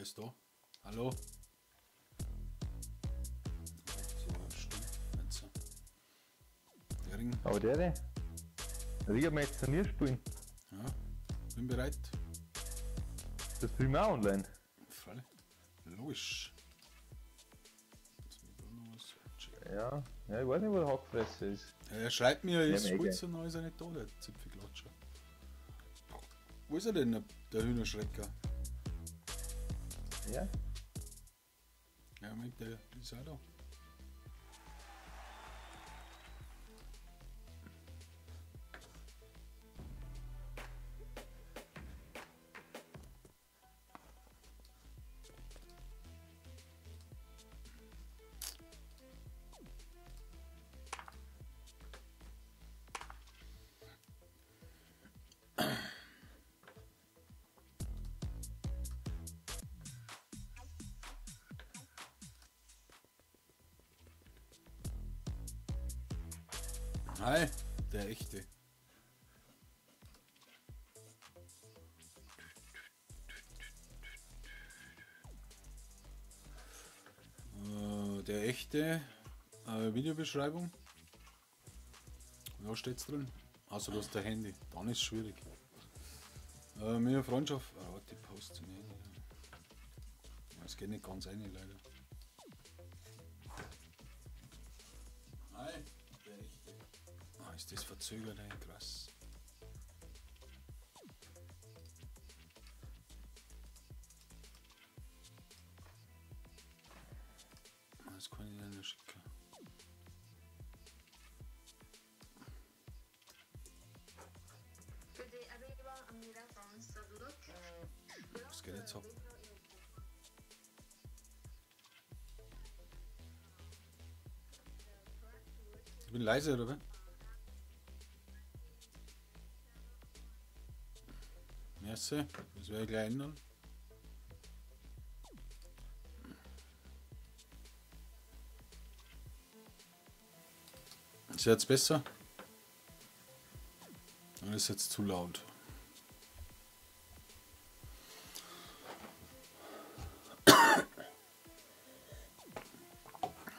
Wer ist da? Hallo? So, still. Jetzt. Der Ring. Aber der. Also ich möchte Turnier spielen. Ja, bin bereit. Das streamen wir auch online. Freilich. Logisch. Ja, ja, ich weiß nicht, wo der Hackfresse ist. Ja, er schreibt mir, er ist mega. kurz und ist er nicht da, der Zipfelklatscher. Wo ist er denn, der Hühnerschrecker? Ja? Ja, Moment, der ist auch da. Hi, der echte. Der echte Videobeschreibung. Da steht's drin. Also du hast dein Handy. Dann ist es schwierig. Mir Freundschaft. Ah, warte, ich poste nicht. Es geht nicht ganz rein, leider. Hi, der echte. Ah, ist das verzögert, ey, krass. Das kann ich dir nicht schicken. Good day, everyone. I'm Mira from Sabluk. Was geht jetzt ab? Ich bin leise, oder was? Merci, das werde ich gleich ändern. Ist jetzt besser? Oder ist jetzt zu laut?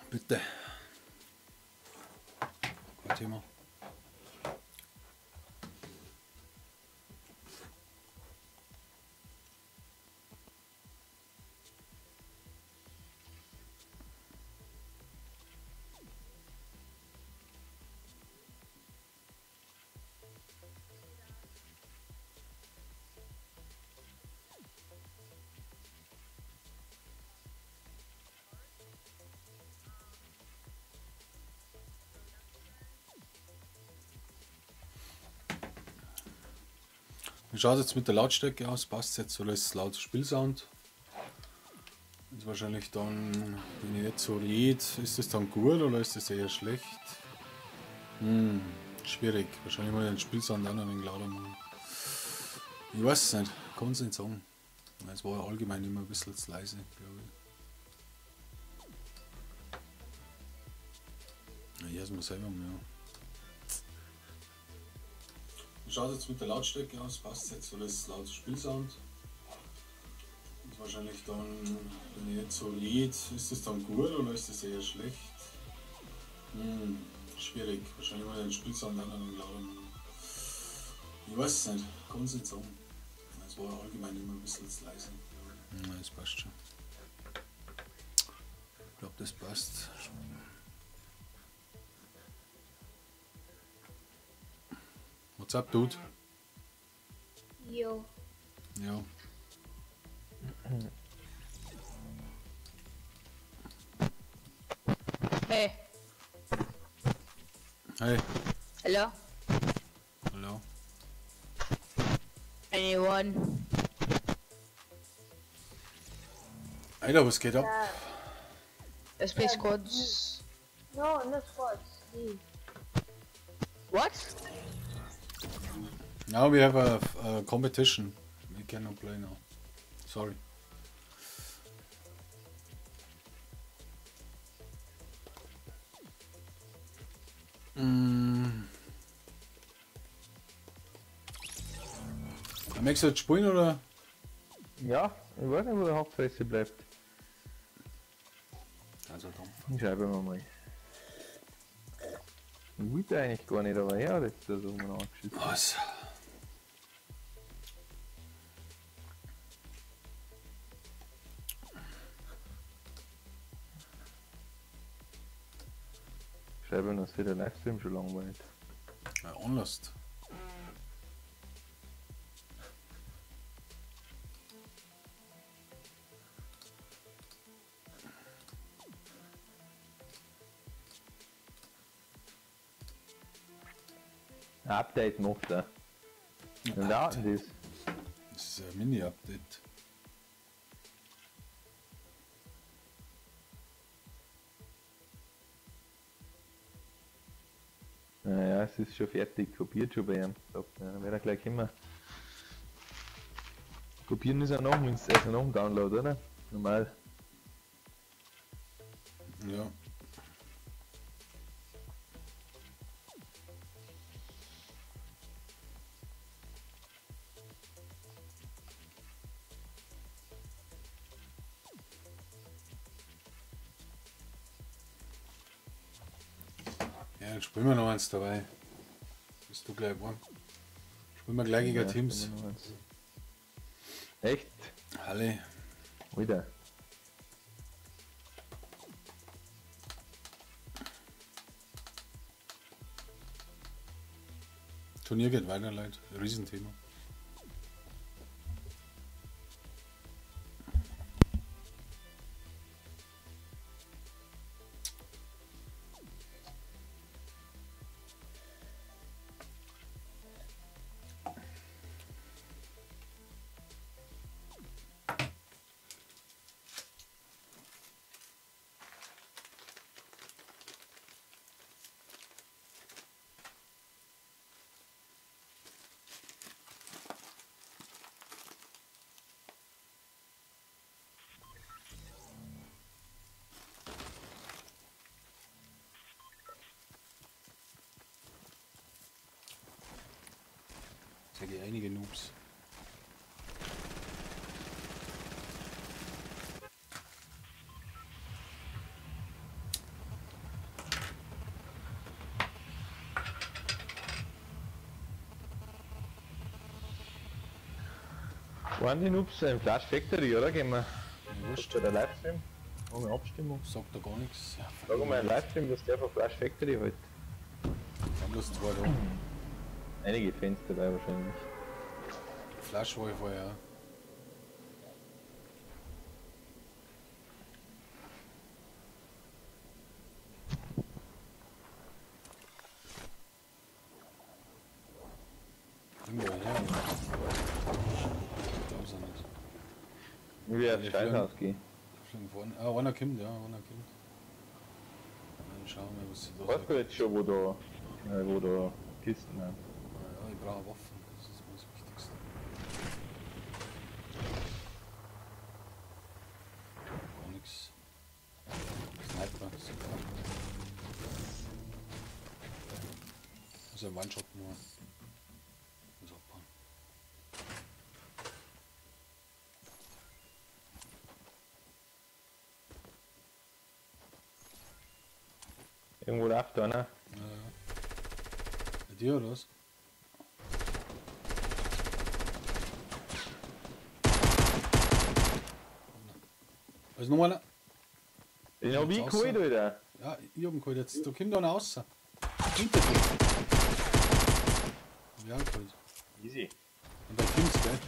Bitte. Kein Thema. Wie schaut es jetzt mit der Lautstärke aus? Passt es jetzt oder ist es laut Spielsound? Ist wahrscheinlich dann, wenn ich jetzt so rede, ist das dann gut oder ist das eher schlecht? Schwierig. Wahrscheinlich mal den Spielsound auch noch ein wenig lauter machen. Ich weiß es nicht, kann es nicht sagen. Es war ja allgemein immer ein bisschen zu leise, glaube ich. Ja, hier ist man selber mal, ja. Wie schaut es jetzt mit der Lautstärke aus? Passt es jetzt oder ist es laut Spielsound? Ist wahrscheinlich dann, wenn ich jetzt so rede, ist das dann gut oder ist das eher schlecht? Schwierig. Wahrscheinlich mal den Spielsound auch noch ein wenig lauter machen. Ich weiß es nicht, kann es nicht sagen. Es war allgemein immer ein bisschen zu leise. Na, das passt schon. Ich glaube, das passt. What's up, dude? Yo. Ja. Hey. Hey. Hello. Hello. Anyone? Alter, was geht ab? Let's play squads. No, not squads. Leave. What? Now we have a competition. We cannot play now. Sorry. Möchtest du jetzt spielen oder? Ja, Ich weiß nicht, wo der Hackfresse bleibt. Also Dampf. Ich schreibe mir mal. Ich wollte eigentlich gar nicht, aber er hat jetzt da so mal angeschissen. Was? Schreibe mir, dass der Livestream schon langweilig. Ja, anlasst. Update macht er. Wann dauert denn das? Das ist ein Mini-Update. Naja, es ist schon fertig, kopiert schon bei ihm. Sagt, ja, dann wird er gleich immer. Kopieren ist ja noch, also noch ein Download, oder? Normal. Ja. Ja, dann spielen wir noch eins dabei. Bist du gleich warm? Spielen wir gleich gegen Ja, Teams. spielen wir noch eins. Echt? Alle. Wieder. Turnier geht weiter, Leute. Riesenthema. Zeige ich einige Noobs. Waren die Noobs im Flash Factory, oder? Gehen wir. Wurscht. Der Livestream? Ohne Abstimmung. Sagt da gar nichts. Ja, Sag mal, ein Livestream, dass der von Flash Factory halt. Haben bloß zwei da. Einige Fans dabei wahrscheinlich. Flash war ich vorher. Ja. Irgendwo her. Ich glaub's auch nicht. Ich will aufs Ja, die Scheißhaus gehen. Fliegen vorne. Ah, einer kommt, ja, einer kommt. Dann schauen wir, was sie da Weißt sagt. du jetzt schon, wo da Kisten sind? Ja, ich brauche Waffen, das ist mir das Wichtigste. Gar nichts. Sniper, super. Das ist ein One-Shot nur. Muss abbauen. Irgendwo läuft einer. Ja, ja. Bei dir oder was? Da ist noch einer. Den hab ich Jetzt geholt, raus. Alter. Ja, ich hab ihn geholt jetzt. Da kommt einer raus. Hinter dir. Hab ich auch geholt. Easy. Und bei Teams, gell?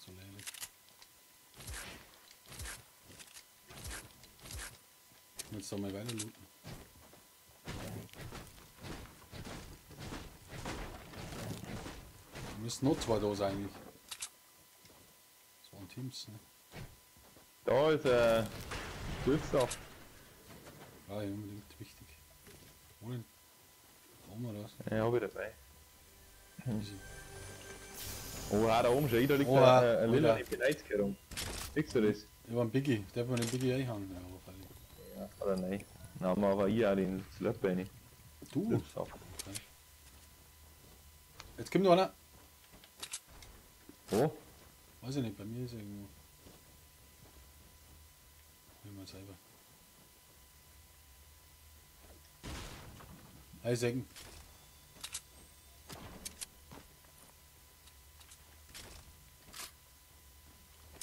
So lächerlich. Jetzt da mal weiter looten. Wir müssen noch zwei da sein eigentlich. Das waren Teams, ne? Da ist ein Stützsaft. Ja, unbedingt wichtig. Wo denn? Da oben oder was? Ja, hab ich dabei. Easy. Oh, da oben schon, da liegt Oha, ein lila Alter. MP90 herum. Siehst du das? Ich hab einen Biggie. Darf man den Biggie einhauen? Ja, aber freilich. Ja, oder nein. Dann haben wir aber ich auch den Slurp rein. Du? Slurp. Okay. Jetzt kommt noch einer. Wo? Weiß ich nicht, bei mir ist er irgendwo. Hol mal selber. Hey, Säcken.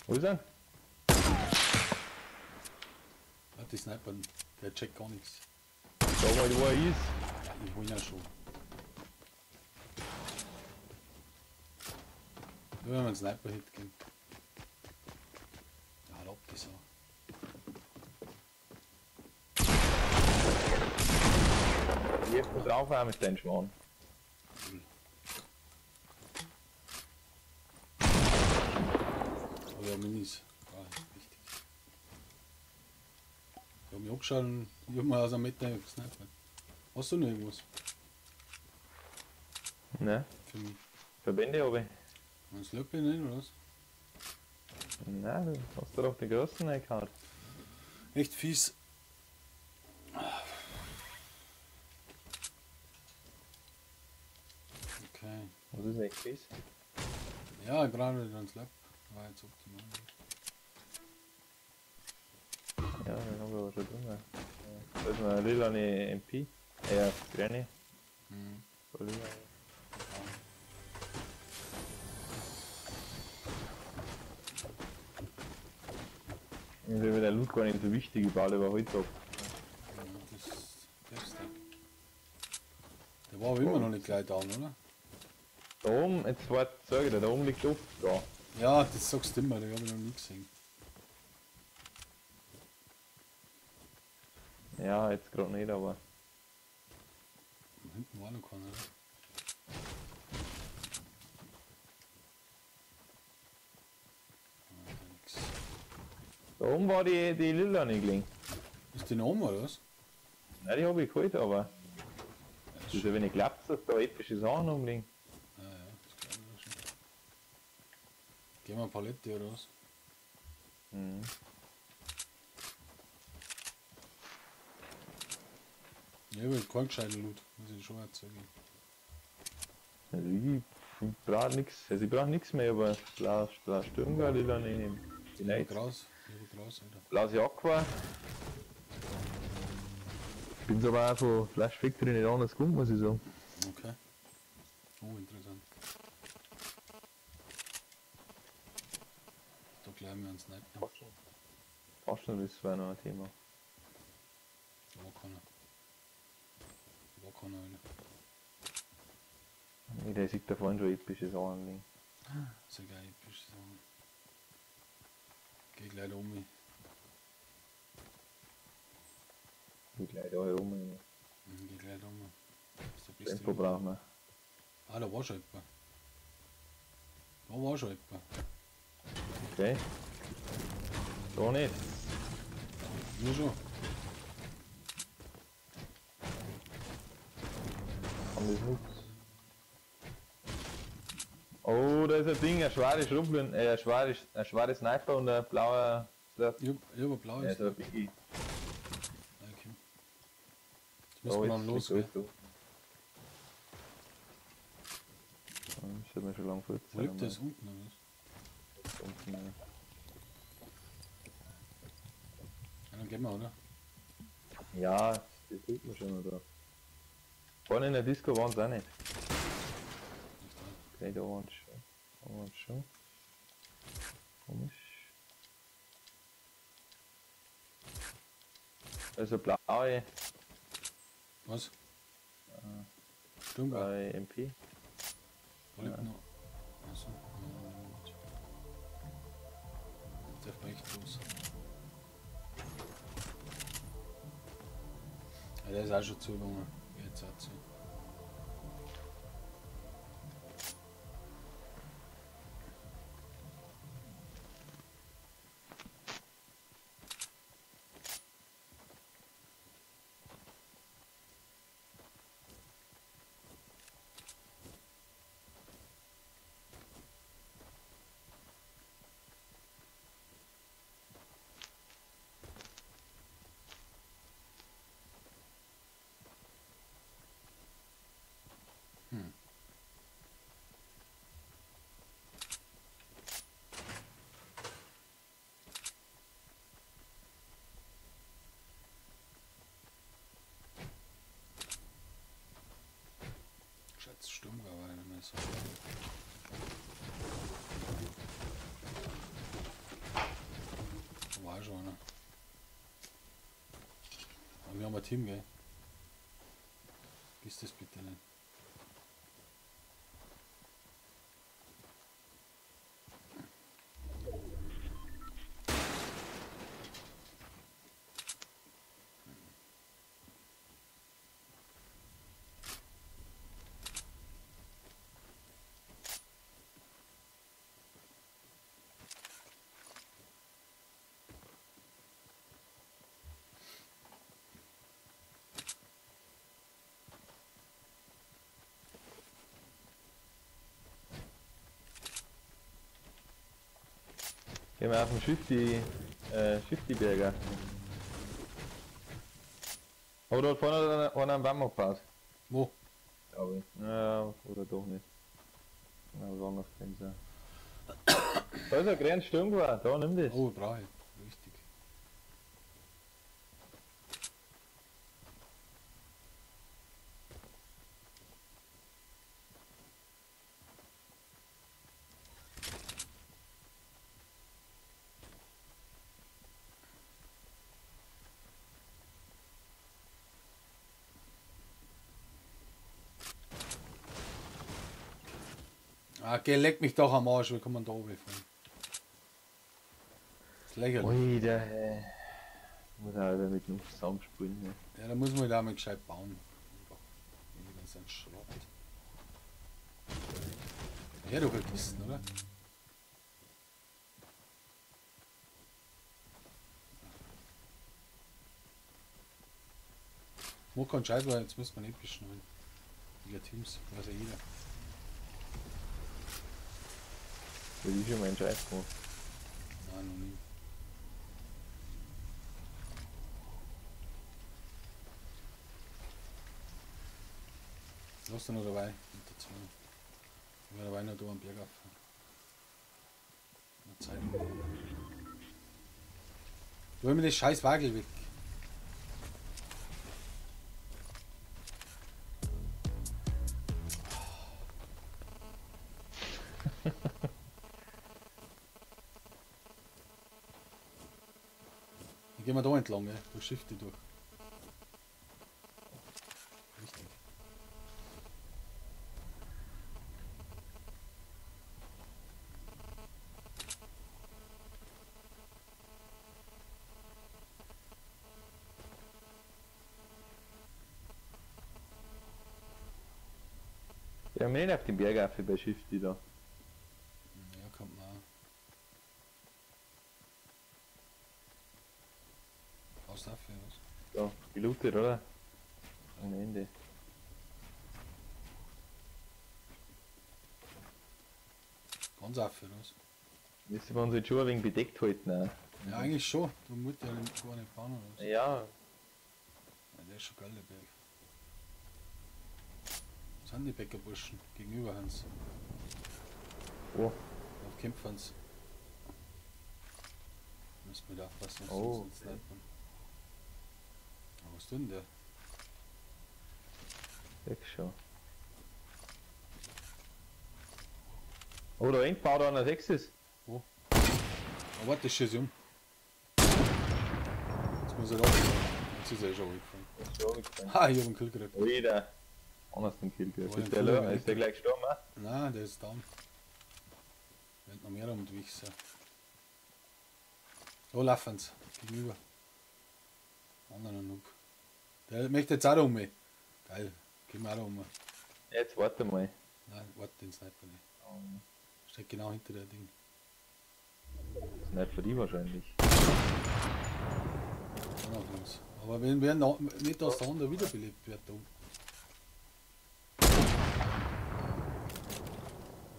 Wo ist er? Hat die Sniper, der checkt gar nichts. Schau mal, wo er ist. Ja, ich hol ihn ja schon. Nur wenn man einen Sniper-Hit gibt. Ja, halt ab die Sau. Ich hab drauf auch mit deinem Schwan. Oh ja, Minis. Ah, wichtig. Ich hab mich angeschaut und ich hab mal aus einem Meter gesnipert. Hast du noch irgendwas? Nein. Für mich. Verbände hab ich. Ein Slurpee nicht, oder was? Nein, du hast doch den großen reingehauen. Echt fies. Okay. Was ist echt fies? Ja, gerade wieder ein Slurp. War jetzt optimal. Ja, den haben wir aber schon drin. Da ist noch eine lila MP. Ja, grüne. Mhm. Lila. Mir ist der Loot gar nicht so wichtig, ich baue lieber Holz ab. Ja, das darfst du. Der war aber immer noch nicht gleich down, oder? Da oben, jetzt warte, sag ich dir, da oben liegt Luft da. Ja, das sagst du immer, den hab ich noch nie gesehen. Ja, jetzt gerade nicht, aber. Und hinten war noch keiner, oder? Da oben war die lila nicht gelegen. Ist die noch oben, oder was? Nein, die habe ich geholt, aber. Das ist ja, wenn ich glaubt, dass da epische Sachen rumliegen. Ja, ja, das glaube ich auch schon. Gehen wir eine Palette oder was? Mhm. Ja, ich will keinen gescheiten Loot, muss ich schon erzählen. Also ich brauche nichts, also ich brauche nichts mehr, aber blau Sturmgewehr, lila nicht. Die Ich hab Gras, Alter. Blaues Aqua. Ich bin's aber auch von Flash Factory nicht anders gekommen, muss ich sagen. Okay. Oh, interessant. Da gleich mal einen Sniper. Taschen ist zwar noch ein Thema. Da war keiner. Da war keiner, Alter. Nee, der sieht da vorhin schon epische Sachen liegen. Sehr geil, epische Sachen. Geh gleich da um. Geh gleich da herum. Geh gleich da um. Das ist der beste. Tempo brauchen wir. Ah, da war schon jemand. Da war schon jemand. Okay. Da nicht. Nur schon. Kann das nix. Oh, da ist ein Ding, ein schweres Schrupfeln, ein schweres Sniper und ein blauer Slurp. Ich hab ein blaues. Ja, so ein Biggie. Okay. Jetzt müssen wir dann los, gell? Das hat mir schon lange vor. Wo liegt das? Unten, oder was? Unten, ja. Ja, dann gehen wir, oder? Ja, das tut man schon noch da. Vorne in der Disco waren sie auch nicht. Okay, da waren sie schon. Da waren sie schon. Komisch. Also blaue. Was? Sturmgewehr. Blaue MP. Da liegt noch. Achso. Jetzt darf man echt los. Ja, der ist auch schon zugegangen. Jetzt auch zu. Aber Team, gell? Gehst das bitte nicht. Gehen wir auf dem Schiff die Berge. Aber dort vorne hat einer einen Baum abgebaut. Wo? Glaube ich. Ja, oder doch nicht. Na, woanders kann sein. Da ist ein grüner Sturmgewehr, da nimm das. Oh, brauche ich. Richtig. Ah, geh, leck mich doch am Arsch, wir kommen da oben fahren. Das ist lächerlich. Ui, der muss auch wieder mit dem zusammenspielen. Ne? Ja, da muss man halt auch mal gescheit bauen. Die ganze Schrott. Ja, du Kisten, oder? Mo keinen Scheiß, weil jetzt müssen wir nicht beschneiden. Die Teams, weiß ja jeder. Das ist schon mein Scheiß gemacht. Nein, noch nie. Lass du noch dabei, mit dazu. Ich werde dabei noch da am Berg auf. Zeit. Du mir das scheiß Wagel weg. Dann gehen wir da entlang, ey. Du schiffst die durch. Richtig. Wir haben nicht auf den Berg auf bei Shifty da. Ja, kommt man auch. Aus dafür, was? Ja, gelootet, oder? Am Ende. Ganz auf, was? Müssen wir uns jetzt schon ein wenig bedeckt halten, auch. Ja, eigentlich schon. Du musst ja gar nicht bauen, oder was? Ja. Ja, der ist schon geil, der Berg. Was sind die Bäckerburschen? Gegenüber Hans. Oh. Auf Kämpferns. Müssen wir da aufpassen, dass oh, uns snipern. Aber was tut denn der? Weg schon. Oh, da hinten baut einer 6. Wo? Oh, warte, ich schieße um. Jetzt muss er raus. Jetzt ist er eh schon runtergefallen. Ha, ich hab einen Kill gekriegt. Oh, jeder. Anders den Kill gekriegt. Ist der, ist der gleich gestorben? Auch? Nein, der ist down. Wird noch mehr um die Wichser. Da laufen sie. Gegenüber. Anderer Noob. Der möchte jetzt auch um mich. Geil. Gehen wir auch um. Jetzt warte mal. Nein, warte den Sniper nicht. Steht genau hinter der Ding. Sniper die wahrscheinlich. Aber wenn wir nicht, dass der andere wiederbelebt wird da oben.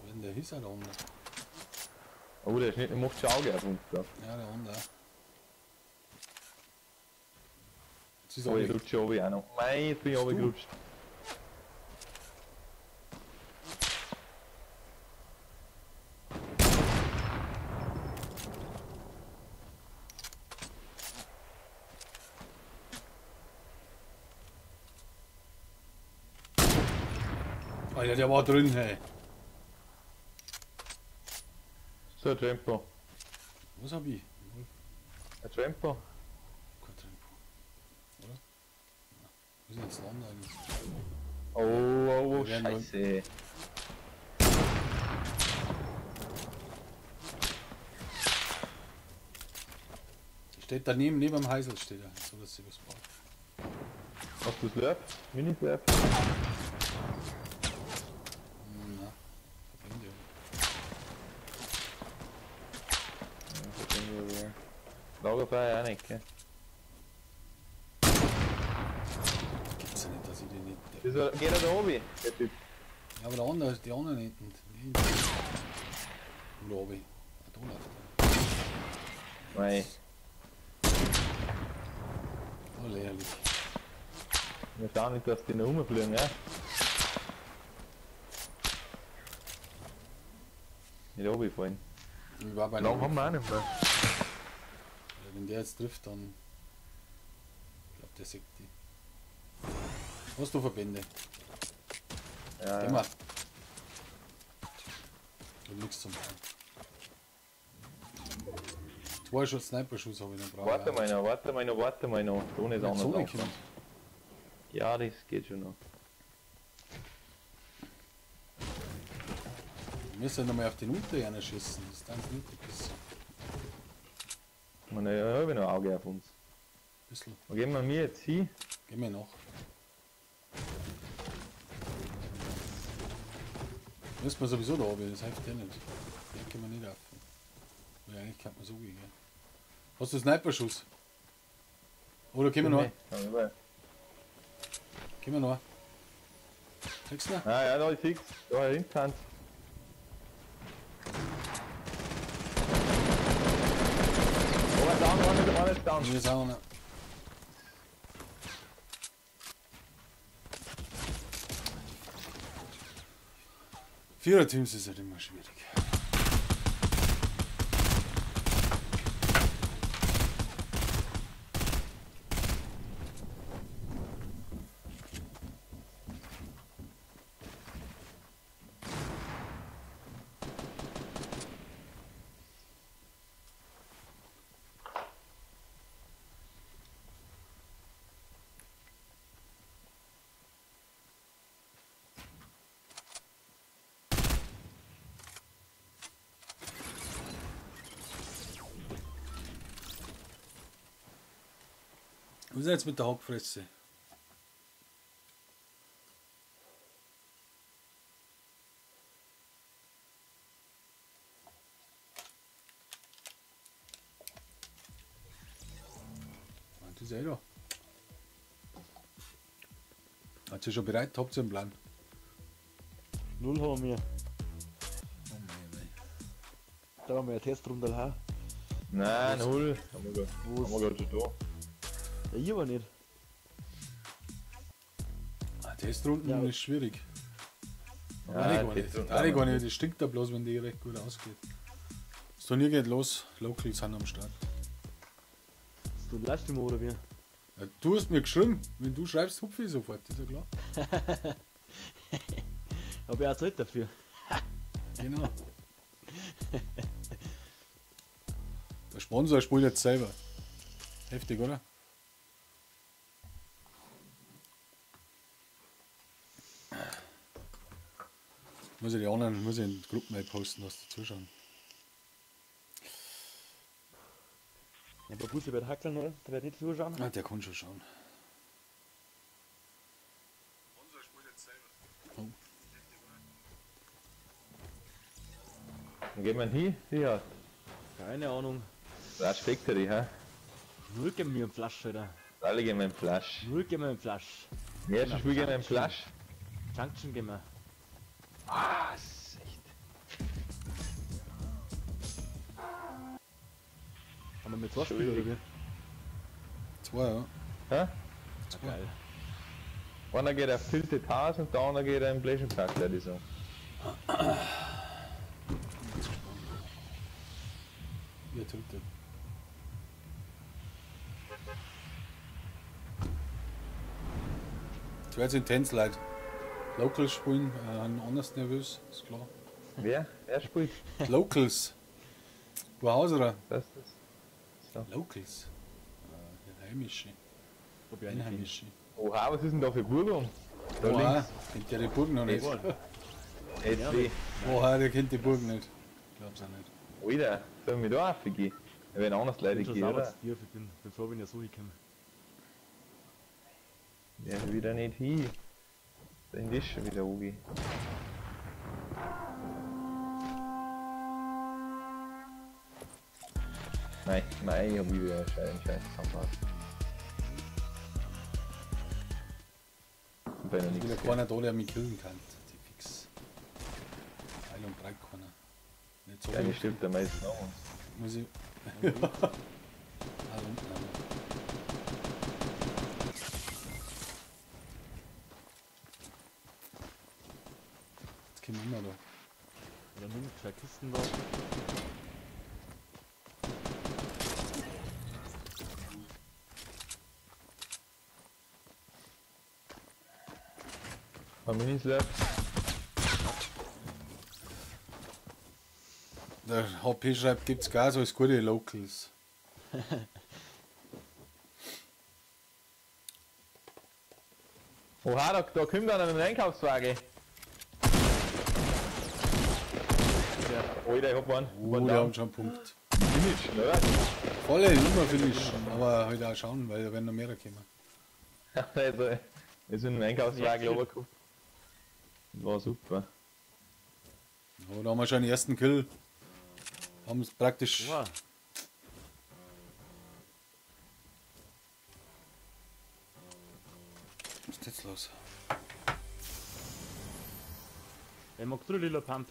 Wenn der ist auch da unten. Oh, der ist nicht, der macht schon Auge auf uns da. Ja, der andere auch. Jetzt ist oh, ich rutsche oben auch noch. Mei, jetzt bin ich oben gerutscht. Alter, der war drin, hey. So ein Trampo. Was hab ich? Ein Trampo. Kein Trampo. Oder? Wo ist denn jetzt Land eigentlich? Oh, oh, oh, Wir werden scheiße. Steht daneben, neben dem Heisel steht er, so dass sie was braucht. Hast du Slurp? Mini-Slurp? Na, Verbände. Lagerfeuer auch nicht, gell? Gibt's ja nicht, dass ich den nicht. Wieso geht er da oben, der Typ? Ja, aber der andere, die anderen hinten. Die Oder oben. Ah, da läuft er. Mei, Oh, lächerlich. wir schauen nicht, dass die noch rumfliegen, ja? Nicht runterfallen. Ich war bei Lang haben wir auch nicht mehr. Ja, wenn der jetzt trifft, dann. Ich glaub, der sieht die. Hast du Verbände? Ja, Geh ja. mal. Ich hab nichts zum Machen. 2 Schuss Sniper-Schuss habe ich noch braucht. Warte mal noch, warte mal noch, warte mal noch. Zone ist Die anders Zone angefangen. kommt. Ja, das geht schon noch. Wir müssen nochmal auf den Unterjäger schießen. Das ist ganz nötig. Ich meine, ja, hab ich noch Auge auf uns. Bisschen. Wo gehen wir mir jetzt hin? Gehen wir nach. Müssen wir sowieso da oben, das hilft ja nicht. Den können wir nicht auf. Weil eigentlich kann man so gehen. Hast du Sniper-Schuss? Oder gehen wir noch? Nee, ja, Gehen wir noch? Kriegst du noch? Ah ja, da ist fix. Da hinten kannst. Oh, down, one is down. Wir sind auch noch. Vierer-Teams ist halt immer schwierig. Was ist jetzt mit der Hackfresse? Das ist eh da. Hat sie schon bereit? Habt ihr einen Plan? Null haben wir. Oh mei, mei. Da haben wir eine Testrunde, ha? Nein, null. Haben wir Wo grad schon da. Ja, ich aber nicht. Ah, Testrunden Ja. ist schwierig. Ja, Ja, ich gar nicht. Gar nicht. Das stinkt da bloß, wenn die recht gut ausgeht. Das Turnier geht los. Locals sind am Start. Hast du einen Livestream oder wie? Ja, du hast mir geschrieben. Wenn du schreibst, hupfe ich sofort. Ist ja klar. Hab ich auch Zeit dafür. Genau. Der Sponsor spielt jetzt selber. Heftig, oder? Muss ich die anderen, muss ich in die Gruppen posten, dass die zuschauen. Ja, aber Bussi wird hackeln, oder? Der wird nicht zuschauen. Ah, der kann schon schauen. Oh. Dann gehen wir hin, ja. Keine Ahnung. Flash Factory, hä? Null geben wir einen Flasch, Alter. Alle gehen wir in Flash. Null geben wir einen Flasch. Im ersten Spiel gehen wir in Flash. Junction gehen wir. Was? Echt? Haben wir mit zwei Spielen, oder wie? Zwei, ja. Hä? Ah, geil. Einer geht auf Tilted Towers und der andere geht in Pleasure Park, würde ich sagen. Bin jetzt gespannt. Ja, Tilted. Es wird intens, Leute. Locals spielen, sind anders nervös, ist klar. Wer? Wer spielt? Locals. Wo-Hauserer? Das ist. So. Locals. Heimische. Hab ich auch nicht Einheimische. Oha, was ist denn da für Burgung? Da Oha, links. kennt der die Burg noch nicht. SW. Oha, der kennt die Burg nicht. Glaub's auch nicht. Alter, soll ich mich da raufgehen? Ich wenn anders Ich Leute bin schon gehen, sauber oder? zu tief, ich bin froh, wenn ich so hinkomme. Ja, wieder nicht hin. Dann ist schon wieder Ugi. Nein, nein, ich hab wieder einen Scheiß zusammenpasst. Ich bin noch Wieder nichts. keiner da, der mich killen kann. Die fix. Heil und breit keiner. Nicht so Ja, die viel. stirbt am meisten nach uns. Muss ich. Ah, unten aber. Jetzt kommen wir immer da. Oder nimm zwei Kisten da. Ein Minislap. Der HP schreibt, gibt's Gas, alles gute Locals. Oha, da kommt einer mit dem Einkaufswagen. Alter, ich hab einen. Oh, der haben schon einen Punkt. Finish, oder? Volle Nummer Finish. Aber halt auch schauen, weil da werden noch mehrere kommen. Also, wir sind im Einkaufswagen runtergekommen. War super. Oh, da haben wir schon den ersten Kill. Haben es praktisch. Oha, Was ist jetzt los? wer mag du lila Pump?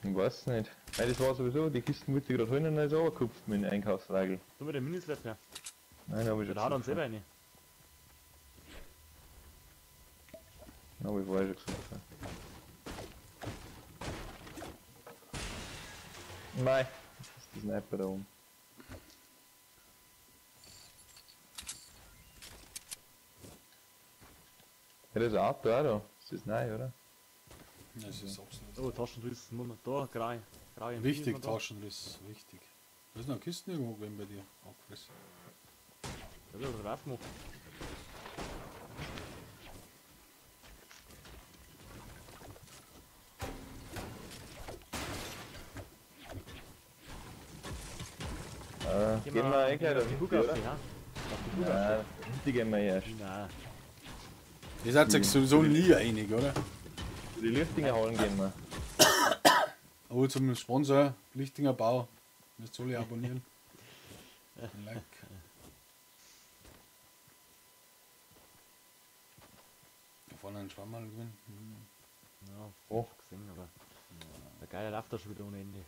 Ich weiß nicht. Nein, das war sowieso, die Kisten wollte ich gerade holen und dann ist runtergekupft mit dem Einkaufswagen. Tu mir den Minislap her. Nein, hab ich schon Da haut dann gesucht. selber eine. Hab ich vorher schon gesucht. Ja. Nein, das ist die Sniper da oben. Ja, das ist ein Auto auch da. Das ist neu, oder? Das ist absolut. Oh, Taschenriss, nur noch da, grau. Grau MP Wichtig, ist noch da. Taschenriss, wichtig. Da ist noch eine Kiste irgendwo gewesen bei dir. Abgefressen. Da wird er drauf gemacht. Gehen wir eh gleich da auf die hinten, Hugasse, oder? ja? Auf die Hugasse. Nein, hinten gehen wir erst. Nein. Ihr seid euch sowieso nie einig, oder? Die Lüftinger Hallen gehen wir. Aber zum Sponsor, Lichtinger Bau. Müsst ihr alle abonnieren. Ein Like. Da vorne einen Schwammerl gewinnen. Ja, Oh. gesehen, aber der Geier läuft da schon wieder ohne Ende.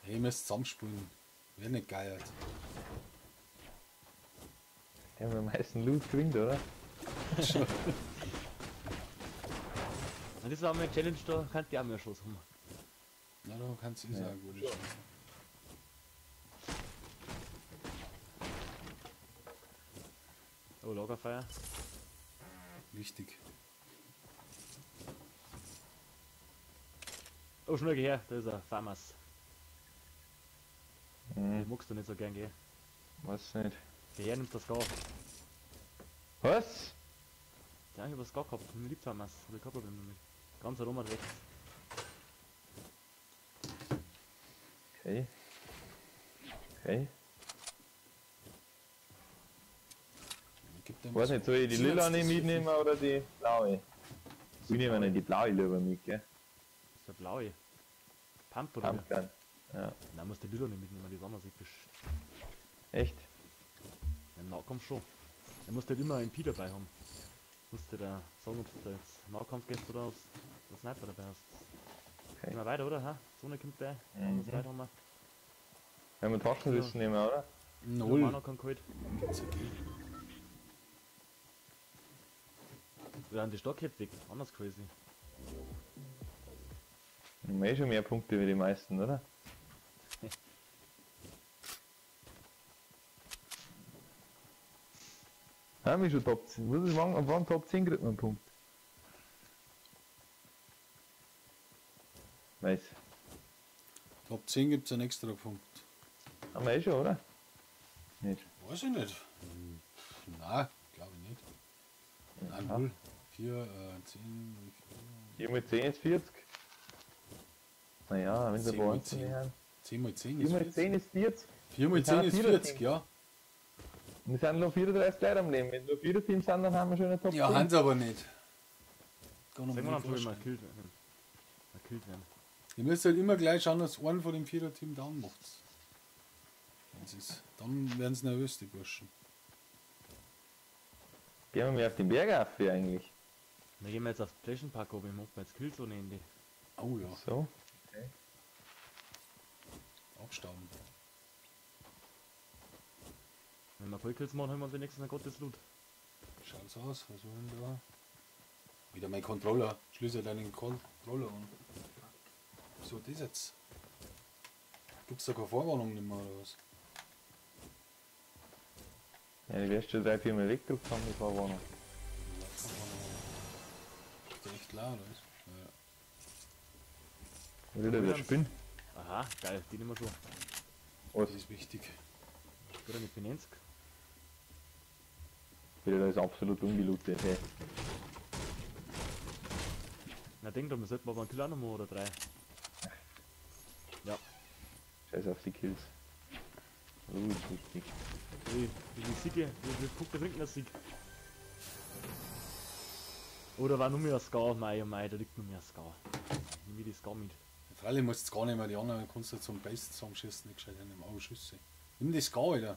Hey, ihr müsst zusammenspielen. Wer nicht geiert. Der mit am meisten Loot gewinnt, oder? Und das war auch meine Challenge da, könnt ihr auch mehr Schuss haben. Na, da kannst du ist Ja. auch eine gute Chance. Oh, Lagerfeuer. Wichtig. Oh, schnell geh her, da ist er, Farmers. Hm, Den magst du nicht so gern, gell? weiß nicht. Geh her, nimmt das Gar. Was? Ja, ich hab das Gar gehabt, mir liebt Farmers, hab ich kein Problem damit. Ganz Aroma rechts. Okay. Okay. Gibt dem Weiß nicht, soll ich die lila nicht mitnehmen oder die blaue? Ich nehme nicht die blaue lieber mit, gell? Das ist der blaue. Pump oder? wie? Pumpgun. Ja. Nein, muss die lila nicht mitnehmen, die ist anders episch. Echt? Im Nahkampf schon. Er muss halt immer einen MP dabei haben. Musst du da sagen, ob du da jetzt Nahkampf gehst oder ob du Sniper dabei hast. Okay. Gehen wir weiter, oder? Ha? Zone kommt bei. Mhm. Mhm. Weiter haben wir. Wenn wir Taschenrissen nehmen, oder? Null. Mana kann geholt. Gibt's ja gehen. Wir haben die Stockheft weg. Anders crazy. Haben wir eh schon mehr Punkte wie die meisten, oder? Haben wir schon Top 10. Was ist, wann, wann Top 10 kriegt man einen Punkt? Weiß. Top 10 gibt's einen extra Punkt. Haben wir eh schon, oder? Nicht. Weiß ich nicht. Nein, glaube ich nicht. Nein, 0. 4, 10, 4 mal 10 ist 40. Naja, wenn sie 10 bei mal uns 10. haben. 10 mal 10 ist 4 mal 40. 10 ist 40. 4 mal 10 ist 40, ja. Und es sind nur 34 Leute am Leben. Wenn nur 4 Teams sind, dann haben wir schon eine Top 10. Ja, haben sie aber nicht. Kann Sehen ich wir mir dann nicht schon, wie wir vorstellen. gekillt werden. Gekillt werden. Ihr müsst halt immer gleich schauen, dass einen von dem Vierer-Team down macht. Dann werden sie nervös, die Burschen. Gehen wir mehr auf den Berg auf hier eigentlich. Dann gehen wir jetzt auf den Station Park oben, ich mach mir jetzt Kills ohne Ende. Oh ja, So. abstauben. Wenn wir voll Kills machen, holen wir uns wenigstens ein Gottes Loot. Schaut's aus, was wollen wir da? Wieder mein Controller. Schließe deinen Controller an. So, das jetzt. Gibt's da keine Vorwarnung nicht mehr oder was? Ja, die wirst schon 3, 4 Mal weggedrückt haben, die Vorwarnung. Ist der echt klar, oder was? Ja, Wieder wieder Spinn. Aha, geil, die nehmen wir schon. Was? das ist wichtig. Gut, mit Finanz. Wieder da ist absolut ungelootet, hey. Na denk doch, wir sollten aber einen Kill auch noch machen oder 3. Ja. Scheiß auf die Kills. Ist wichtig. Wie viele Siege, wie viele Punkte bringt denn der Sieg? Oder war nur mehr ein Ska? Mei, oh mei, da liegt nur mehr ein Ska. Nimm mir die Ska mit. Freilich musst du gar nicht mehr, die anderen kannst du zum Base zusammenschießen, nicht gescheit, nimm auch Schüsse. Nimm das Ska, Alter.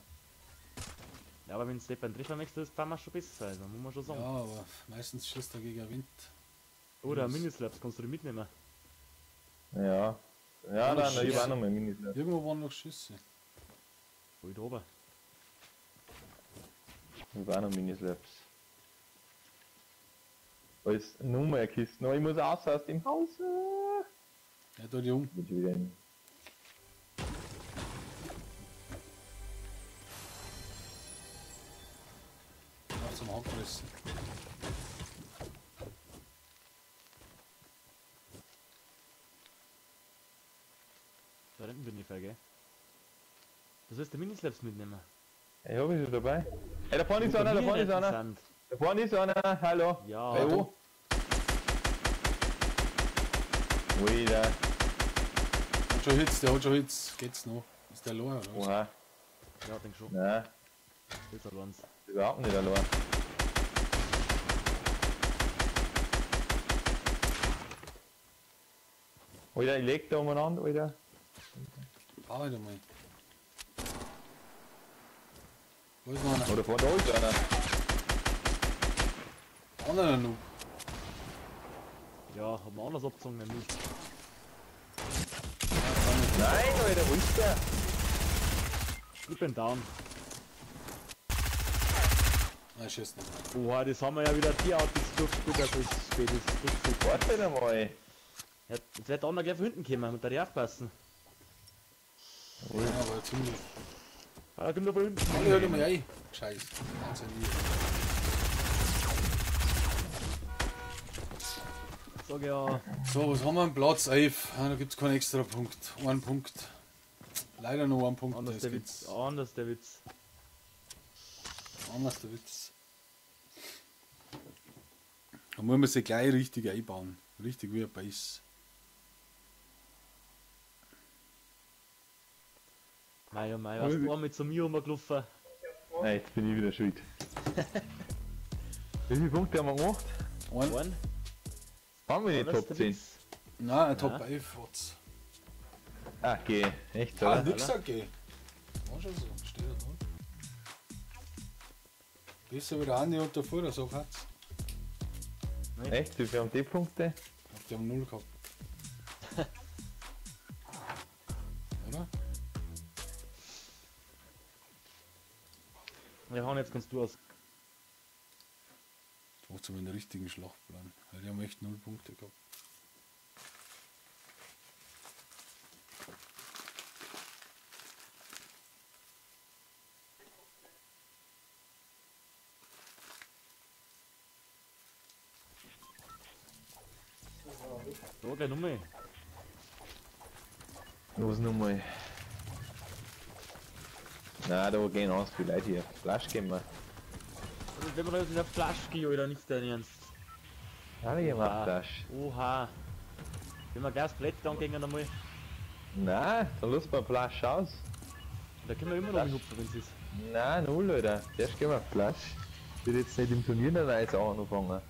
Ja, aber wenn es nicht beim Treffer möchtest, dann war schon besser, also muss man schon sagen. Ja, aber meistens schießt er gegen Wind. Oder Minislaps kannst du die mitnehmen. Ja. Ja, nein, nein, ich war Schüsse. noch mal Minislaps. Irgendwo waren noch Schüsse. Wo ich da oben. Ich war noch Minislaps. Da ist nur mehr eine Kiste. No, ich muss raus aus dem Haus. Ja, da die um. Bin schon wieder in. Auf zum Hackpressen. Da hinten bin ich gell? Du sollst die Minislaps mitnehmen. Ich hab ich schon dabei. Ey, da vorne ist einer, da vorne ist einer. Sind. Da vorne ist einer, hallo. Ja. Bei wo? Alter. Hat schon Hits, der hat schon Hits. Geht's noch? Ist der allein oder was? Oha. Ja, denk schon. Nein, Jetzt hat eins. überhaupt nicht allein. Alter, ich leg da umeinander, Alter. Fahr halt einmal. Wo ist noch einer? Oder vor da ist einer. Anderer Noob. Ja, hat man anders abgezogen, nämlich. Nein, Alter, wo ist der? Ich bin down. Nein, schießt nicht. Oha, das haben wir ja wieder derartig durchgespielt, dass es spät ist. Durchgespielt. Warte einmal. Ja, jetzt wird der andere gleich von hinten kommen, mit der ich aufpassen. Ja, aber ziemlich. Ah, kommt da von hinten. Alle hört mal rein. Scheiße. Wahnsinn. Sag ja. So, was haben wir? Platz 11. Ah, da gibt es keinen extra Punkt. Einen Punkt. Leider nur einen Punkt. Anders Das der gibt's. Witz. Anders der Witz. Anders der Witz. Da muss man sich gleich richtig einbauen. Richtig wie ein Base. Mei, oh mei, was du einmal zu mir rumgelaufen. Nein, jetzt bin ich wieder schuld. Wie viele Punkte haben wir gemacht? Ein, One. Haben wir die Anders Top der 10? Witz. nein, ein Top Ja. 11 hat's. Ah, geh. Echt, Ah, oder? nix okay. War schon so, steht da drin. Besser wie der Andi und der Fuhrer, so hat's. Echt? Wie viel haben die Punkte? Ich glaub, die haben 0 gehabt. Oder? Ja, Han, jetzt kannst du aus. Jetzt macht's aber einen richtigen Schlachtplan. Weil die haben echt 0 Punkte gehabt. So, gleich nochmal. Los nochmal. Na, da gehen ganz viele Leute hier. Flasch gehen wir. Also wenn man da jetzt in der Flasche geht, oder nicht dein Ernst? Ja, ich mach Flasch. Oha. Wenn wir gleich das Plätze angehen einmal. Nein, dann lass mal Flasch aus. Da können wir immer noch hupfen, wenn es ist. Nein, null, Alter. Zuerst gehen wir Flasch. Ich will jetzt nicht im Turnier eine neue Sache anfangen.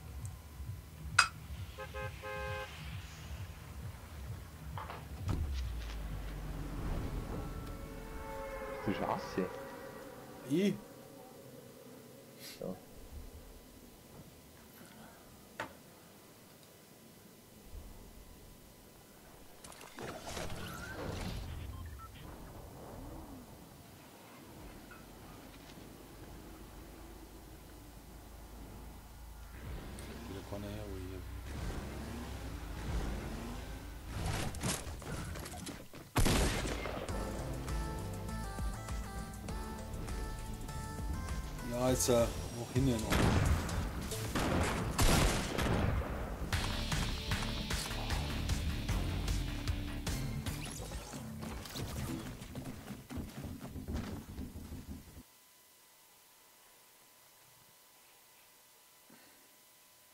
Bist du scheiße? Ich? So. Ja, jetzt noch hin noch.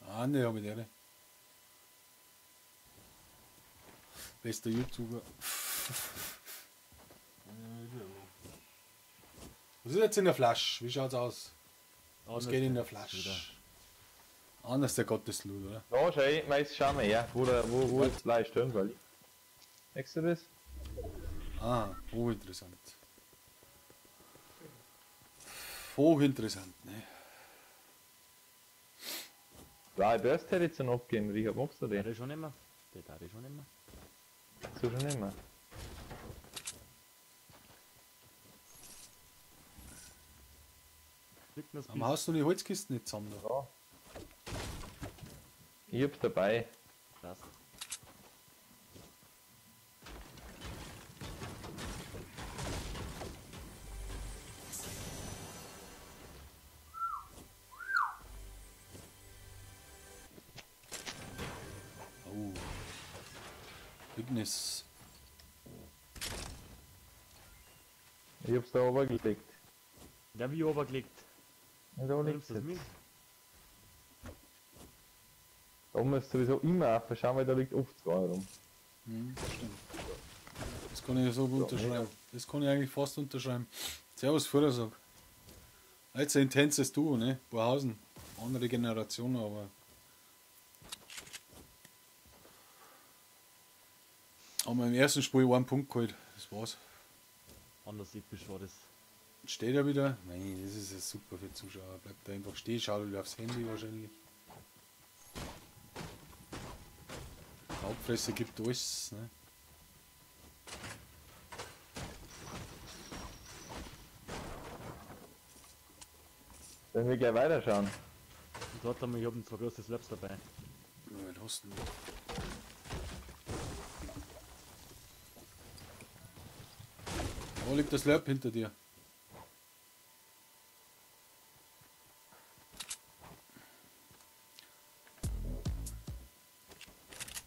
Ah, ne, hab ich der. Bester YouTuber. Was ist jetzt in der Flasche? Wie schaut's aus? Was geht in der Flasche? Anders der Gottesloot, oder? Da schau ich, meist schau mal her, wo jetzt gleich stehen, weil ich. Merkst du das? Ah, hochinteressant. Hochinteressant, ne? Blaue Börse hätte ich jetzt noch abgegeben, Richard, magst du den? Der schon immer. Der darf ich schon immer. So schon immer. Aber hast du die Holzkisten nicht zusammen da? Ja. Ich hab's dabei. Krass. Oh. Witness. Ich hab's da obergelegt. Ja, wie obergelegt? Ja, da liegt's jetzt. Da oben ist sowieso immer aufschauen, weil da liegt oft zwei rum. Hm, stimmt. Das kann ich so unterschreiben. Das kann ich eigentlich fast unterschreiben. Servus, Vordersag. Jetzt ein intenses Duo, ne? Borhausen. Andere Generation, aber. Haben wir im ersten Spiel einen Punkt geholt. Das war's. Anders episch war das. Steht er wieder? Nein, das ist ja super für Zuschauer. Bleibt da einfach stehen, schaut wieder aufs Handy wahrscheinlich. Hauptfresse gibt alles, ne? Sollen wir gleich weiterschauen? Und dort haben wir, ich hab zwei große Slaps dabei. Ja, was hast du denn? Da liegt das Slurp hinter dir.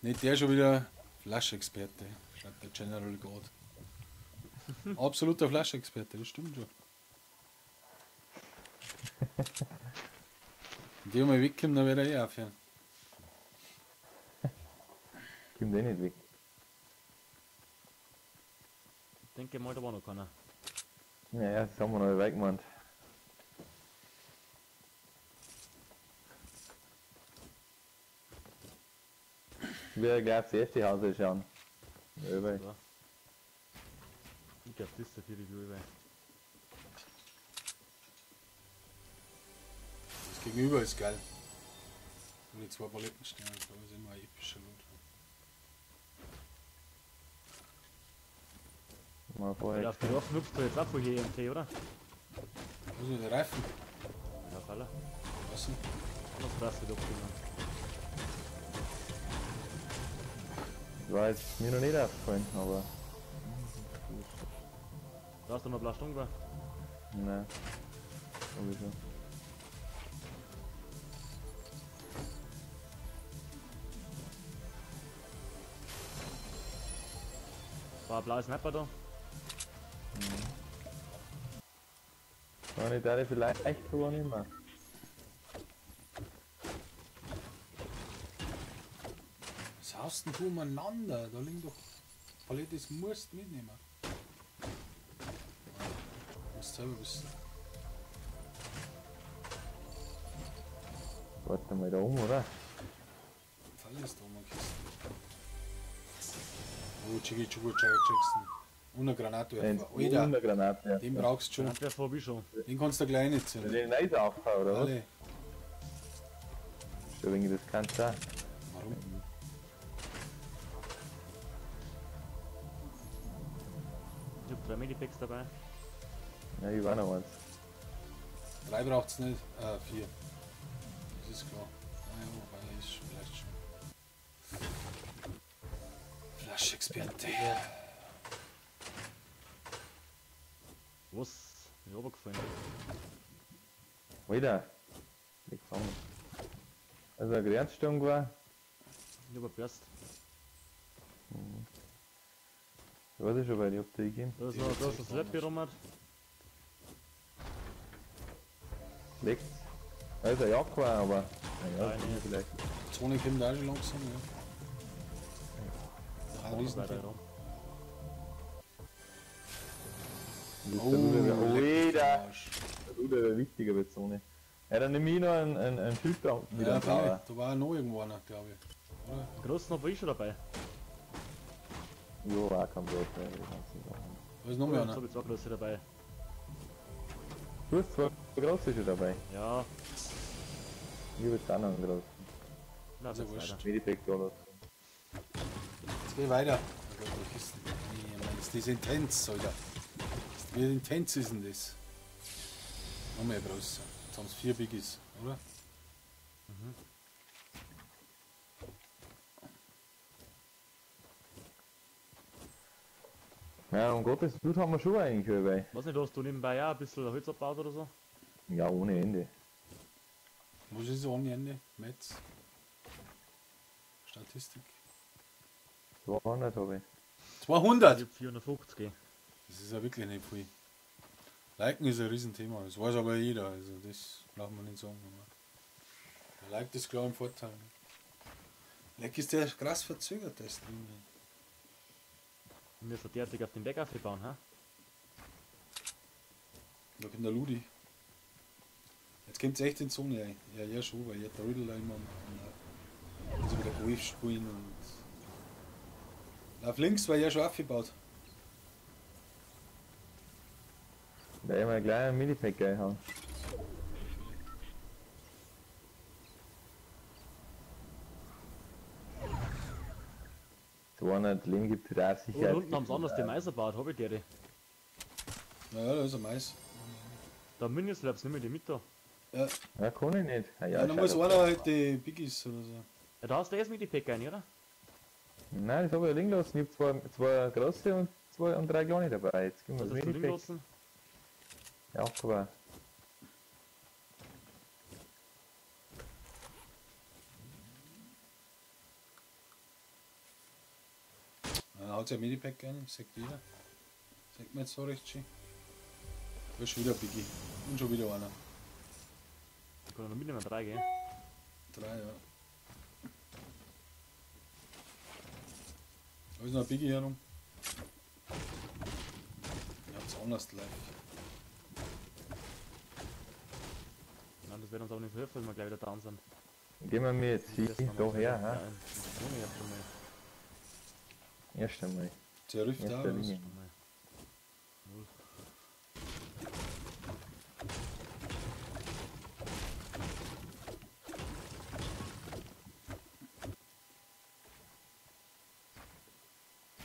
Nicht der schon wieder Flaschexperte, schreibt der General God. Absoluter Flaschexperte, das stimmt schon. Wenn die mal wegkommen, dann wird er eh aufhören. Kommt eh nicht weg. Ich denke mal, da war noch keiner. Naja, das haben wir noch weggemacht. Ich werde gleich aufs erste Haus schauen. Ja. Ich glaube, das ist der vierte über. Das Gegenüber ist geil. Und die zwei Paletten stehen, da ist immer ein epischer Loot. Mal vorher. Auf die Reifen nutzt du jetzt auch von hier EMT, oder? Wo sind die Reifen? Ja, auf alle. Was denn? Was das wird abgenommen. War jetzt mir noch nicht aufgefallen, aber. Da hast du noch blaue Stunde? Nein. Sowieso. War ein blauer Sniper da? Mhm. War nicht da vielleicht sogar nicht mehr. Was haust denn du umeinander? Da liegen doch Palette, das musst du mitnehmen. Du musst selber wissen. Warte mal da oben, oder? Fall ist da oben eine Kiste. Oh, Chigi Chugu Jackson. Und eine Granatwerfer. Alter, Und eine Granate. den brauchst du schon. Granatwerfer hab ich schon. Den kannst du gleich nicht ziehen. Den Eis aufbauen, oder was? Alle. Schon wegen das kannst du auch. Warum? Ich hab 3 Medipacks dabei. Ja, ich war noch eins. 3 braucht's nicht, 4. Das ist klar. Ah, ja, wobei ist vielleicht schon. Flaschexperte. Was? Bin ich runtergefallen. Alter. Ich gefangen. Also eine Grenzstunde war. Ich hab ein Burst. Ich weiß ich schon, weil ich hab die gegeben. Da ist noch, da ist das Slurpee rum. Leckt's. Da ist ein Jack war, aber. Naja, Nein, nee. vielleicht. Die Zone kommt auch schon langsam, ja. Ein Riesen weiter Riesenteam. rum. Oh, Alter! Arsch. Der Ruder wäre wichtiger bei Zone. Ja, dann nehme ich noch einen Filter wieder. Ja, einen blauen. da war noch irgendwo einer, glaube ich. Oder? Den großen hab ich schon dabei. Ja, auch kein Brot mehr, die ganzen Sachen. Da ist noch mehr Jetzt einer. hab ich 2 große dabei. Du hast 2 große schon dabei. Ja. Ich hab jetzt auch noch einen großen. Na, Ist ja jetzt wurscht. weiter. Medipack da lassen. Jetzt geh ich weiter. Oh Gott, die Kisten. Nee, Mann, ist das intens, Alter. Wie intens ist denn das? Noch mehr große. Jetzt haben sie 4 Biggies, oder? Mhm. Ja, um Gottes Blut haben wir schon eigentlich dabei. Weiß nicht, hast du nebenbei auch ein bisschen Holz abgebaut oder so? Ja, ohne Ende. Was ist ohne Ende? Metz? Statistik. 200 habe ich. 200? Ich hab 450. Gell. Das ist ja wirklich nicht viel. Liken ist ein Riesenthema, das weiß aber jeder, also das braucht man nicht sagen. Aber der Like ist klar im Vorteil. Like ist der krass verzögert, der Stream. Wir sind derartig auf den Berg aufgebaut, hä? Da kommt der Ludi. Jetzt kommt's echt in die Zone rein. Ja, ja schon, weil ich trödel da immer und also wieder Golf spielen und. Lauf links, weil er schon aufgebaut. Da immer gleich ein Minipack reinhauen. ...200 Leben gibt es da sicher. Und unten haben sie anders den Mais erbaut, hab ich die. Naja, da ist ein Mais. Da Minislabs, nimm ich die mit da. Ja, Ja, kann ich nicht. Ah, ja, dann muss schade. einer halt die Biggies oder so. Ja, da hast du erst mit die Pack rein, oder? Nein, das habe ich ja liegen lassen. Ich hab zwei große und zwei und drei kleine dabei. Jetzt geben wir Was das hast du liegen Minipack. lassen? Ja, aber. Dann haut ja Medipack rein, sagt jeder. Sagt mir jetzt so recht schön. Da ist schon wieder ein Biggie. Und schon wieder einer. Ich kann noch mitnehmen, 3, gell? 3, ja. Da ist noch ein Biggie herum. Ich hab's anders live. Nein, das wird uns aber nicht helfen, wenn wir gleich wieder down sind. Gehen wir mir jetzt hier, Das haben da wir her, ja, ha? in die Zone erst einmal. Erst einmal. Der Rift da, Erster oder was? Linie. Einmal. Null.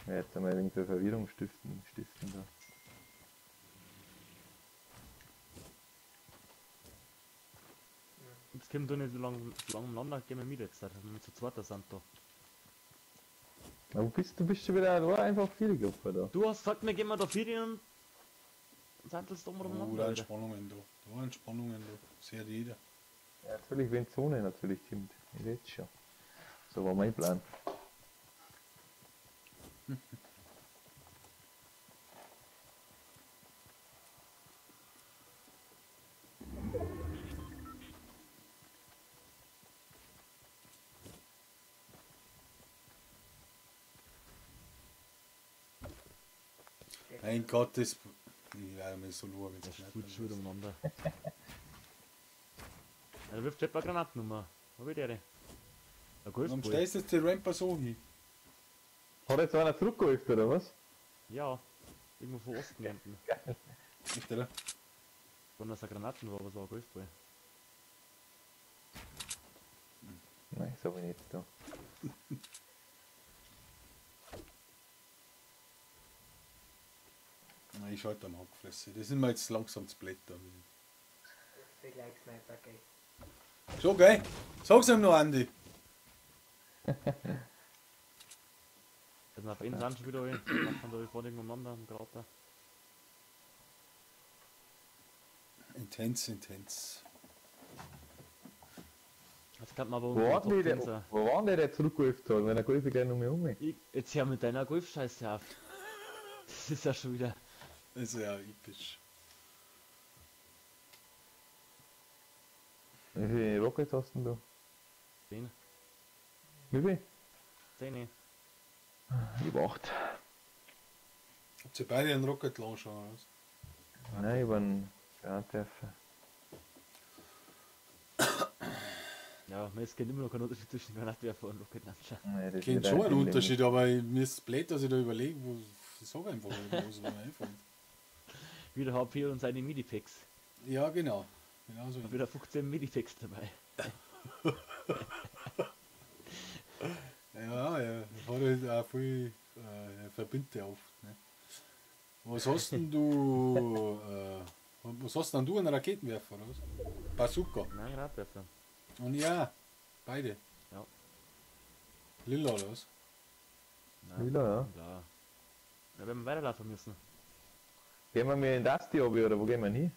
Ja, jetzt einmal wegen der Verwirrung stiften da. Jetzt kommen da nicht so lang, so lang umeinander, gehen wir mit jetzt, dass wir zu zweit sind da. Na, wo bist du? Bist schon wieder allein einfach viel gelaufen da. Du hast gesagt, wir gehen wir da vier und sind das da Oh, umeinander. da Alter. Entspannungen da. Da Entspannungen da. Das hört jeder. Ja, natürlich, wenn Zone natürlich kommt. Ich jetzt schon. So war mein Plan. Mein Gott, das. Ich werde mir so nur, wenn Der spielt schon wieder umeinander. Ja, da wirft etwa Granatennummer. Wo will der denn? Warum stellst du jetzt die Ramper so hin? Hat jetzt einer zurückgeholfen, oder was? Ja, irgendwo von Osten hinten. Geil. Echt, oder? Wenn das eine Granaten war, aber so ein Golfball. Nein, so bin ich jetzt da. Nein, ich schalte am Hackfresse. Das sind mir jetzt langsam zu Blätter. Ich gleich Sniper, gell. So, gell? Sag's ihm noch, Andi. Also nach innen sind schon wieder alle. Machen da vorne irgendwo umeinander am Krater. Intens, intens. Jetzt kann man aber Wo war denn der, wo war denn der, der zurückgeholfen hat? Wenn er Golf gleich noch mehr um mich. Jetzt hör mit deiner Golfscheiße auf. Das ist ja schon wieder. Das ist ja episch. Wie viele Rockets hast denn du? 10. Wie viel? 10. Ich hab 8. Habt ihr beide einen Rocket Launcher oder was? Nein, ich hab einen Granatwerfer. Ja, es gibt immer noch keinen Unterschied zwischen Granatwerfer und Rocket Launcher. Nein, das Kennt ist schon einen Unterschied, aber mir ist blöd, dass ich da überlege, wo ich sag einfach, was mir einfällt. Wieder HP und seine Medipacks. Ja, genau. Genau so. Wieder 15 Medipacks dabei. Ja, er hat halt auch viel verbindet oft. Ne? Was hast denn du? Was hast denn du einen Raketenwerfer oder was? Bazooka. Nein, Granatwerfer. Und ja, beide. Ja. Lila oder was? Nein. Lila, ja. Blau. Ja, wenn wir weiterlaufen müssen. Gehen wir mir in das die oben oder wo gehen wir hin?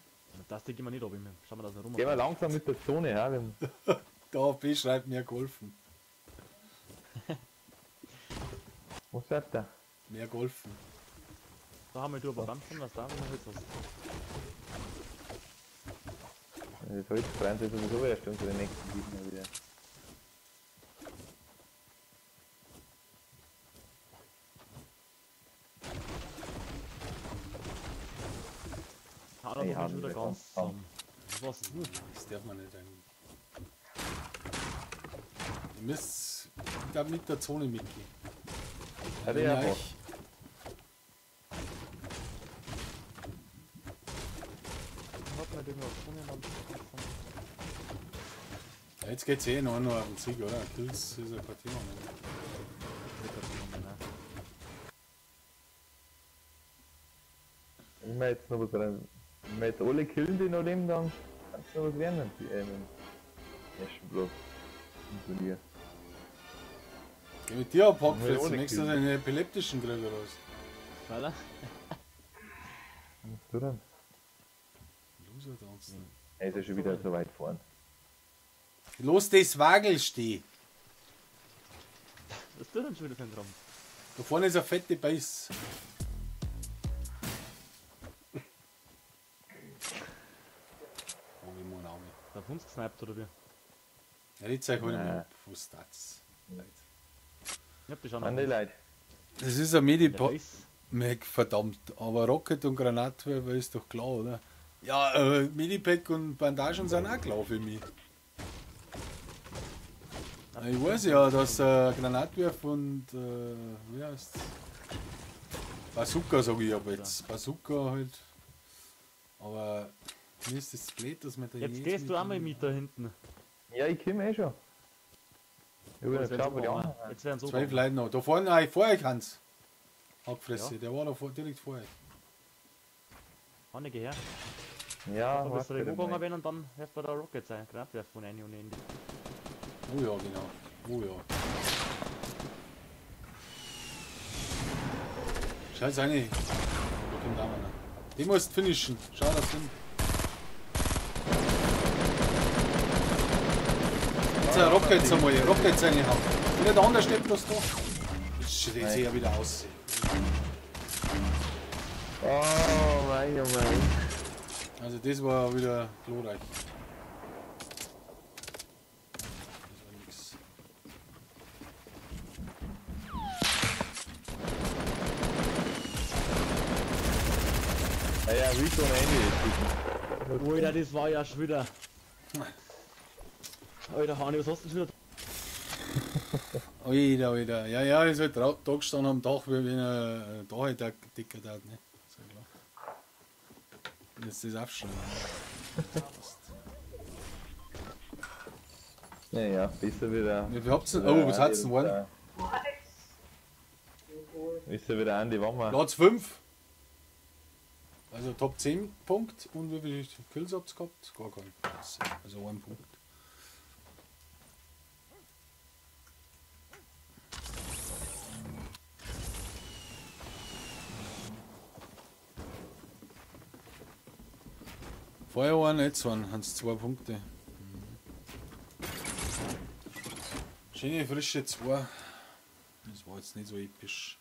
Das gehen wir nicht oben. Schauen wir das noch rum. Gehen wir langsam mit der Zone, ja. Der AP schreibt mehr golfen. Was sagt der? Mehr golfen. Da haben wir du aber ganz was da, wenn du Holz hast. Das Holz brennt sich sowieso erst unter den nächsten Gegner wieder. Ah, da bin ich schon wieder ganz zusammen. Was? Das darf man nicht eigentlich. Ihr müsst da mit der Zone mitgehen. Ja, ja, ja. Ja, jetzt geht's eh noch auf den Sieg, oder? Kills ist ja kein Thema mehr. Wenn wir jetzt noch was rein. Wenn wir jetzt alle killen, die noch leben, dann kannst du noch was werden im ersten Block. Im Turnier. Geh mit dir ab, Hackfresse, nächstes Mal einen epileptischen Krieg oder was? Weiter? Was du denn? Loser tanzen. Er ist ja schon wieder so weit vorn. Los, das Wagel steh! Was ist das denn schon wieder für ein Traum? Da vorne ist eine fette Beiß. Oh, ich muss auch nicht. Da auf uns gesniped oder wie? Ja, die zeig heute mal ab, was das Ich hab die schon. An die Leute. Das ist ein Medipack, verdammt. Aber Rocket und Granatwerfer ist doch klar, oder? Ja, Medipack und Bandagen sind auch klar für mich. Ich weiß ja, dass Granatwerfer und wie heißt's? Bazooka sag ich aber jetzt. Bazooka halt. Aber mir ist das blöd, dass man da jetzt gehst du einmal mit da hinten. Ja, ich komm eh schon. Ich bin jetzt wo die anderen. Jetzt werden so 12 Leute noch. Da vorne, nein, vor euch, Hans. Hackfresse, ja. Der war da vor, direkt vor euch. Hanne, geh her. Ja, da bist du gegangen wenn und dann werft man da Rocket sein. Granatwerfer von einem ohne Ende. Oh ja, genau. Oh ja. Scheiße, eine. Da kommt auch einer. Den musst du finishen. Schau das hin. Jetzt ein Rocket einmal. Rocket reinhauen. Und der andere steht bloß da. Jetzt steht sie ja wieder aus. Oh mein, oh mein. Also das war wieder glorreich. willst du ohne Handy? Alter, das war ja schon wieder. Alter, Hani, was hast du denn schon wieder? Alter, Alter. Ja, ja, ist halt da gestanden am Dach, wie wenn er da halt dicker hat, ne? Ist ja klar. Jetzt das aufschreiben. Naja, besser wieder. Wie viel habt ihr denn? Oh, was hat's denn geworden? Ist ja wieder Andi Wammer. Platz 5. Also Top 10 Punkt. Und wie viele Kills habt ihr gehabt? Gar keinen. Also ein Punkt. Vorher waren jetzt waren es 2 Punkte. Mhm. Schöne frische 2. Das war jetzt nicht so episch.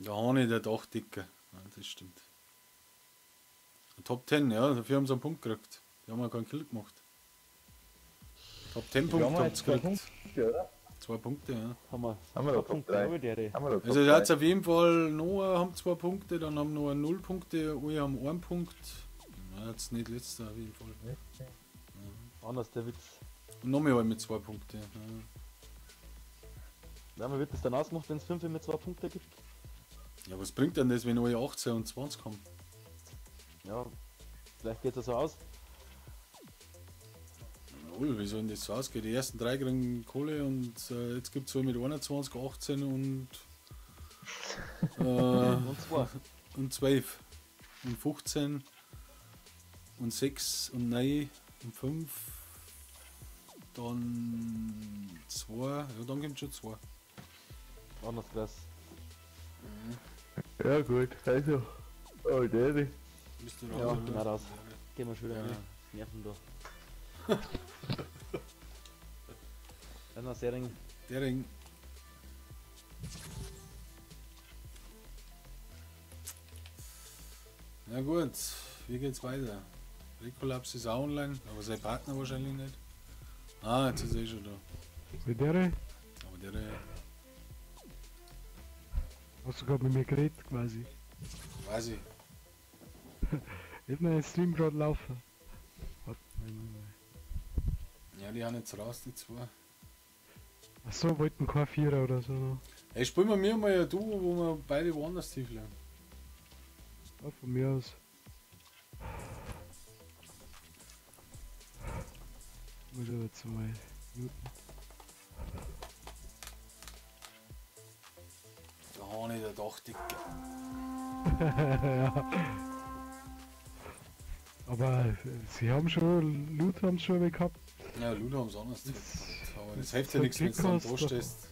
Der Hani, der Dachdicker. Ja, das stimmt. Top 10, ja, dafür haben sie einen Punkt gekriegt. Die haben ja keinen Kill gemacht. Top 10 Punkte haben sie gekriegt. Punkte, oder? 2 Punkte, ja. Haben wir, haben wir Top 3. Also da hat es auf jeden Fall Noah haben 2 Punkte, dann haben Noah 0 Punkte, alle haben 1 Punkt. Na, jetzt nicht letzter auf jeden Fall. Ja. Anders der Witz. Und noch mehr mit 2 Punkte. Ja. Ja, man wird das dann ausgemacht, wenn es 5 mit 2 Punkte gibt. Ja, was bringt denn das, wenn alle 18 und 20 haben? Ja, vielleicht geht es so aus. Null, wie soll denn das so ausgehen? Die ersten 3 kriegen Kohle und jetzt gibt es so mit 21, 18 und, und 2. Und 12. Und 15 und 6 und 9 und 5. Dann 2. Ja, dann kommt schon 2. Anders krass. Mhm. Ja gut, also. Oh, Daddy. Bist du raus? Ja, bin auch raus. Gehen wir schon wieder ja. rein. Nerven da. Dann noch Sering. Der Ring. Na gut, wie geht's weiter? Rekollaps ist auch online, aber sein Partner wahrscheinlich nicht. Ah, jetzt ist er eh schon da. Mit der? Aber der. Hast du gerade mit mir geredet quasi? Weiß ich. Ich hab meinen Stream gerade laufen. Warte mal. Ja, die haben jetzt raus, die zwei. Achso, wollten kein Vierer oder so noch. Ey, spielen wir mir mal ein Duo, wo wir beide woanders tieflernen. Ja, von mir aus. Muss ich jetzt mal muten. Der Hani, der Dachdicker. Ja. Aber sie haben schon, Loot haben sie schon gehabt. Ja, Loot haben sie anders gehabt. Aber das hilft ja nichts, wenn du dann da stehst.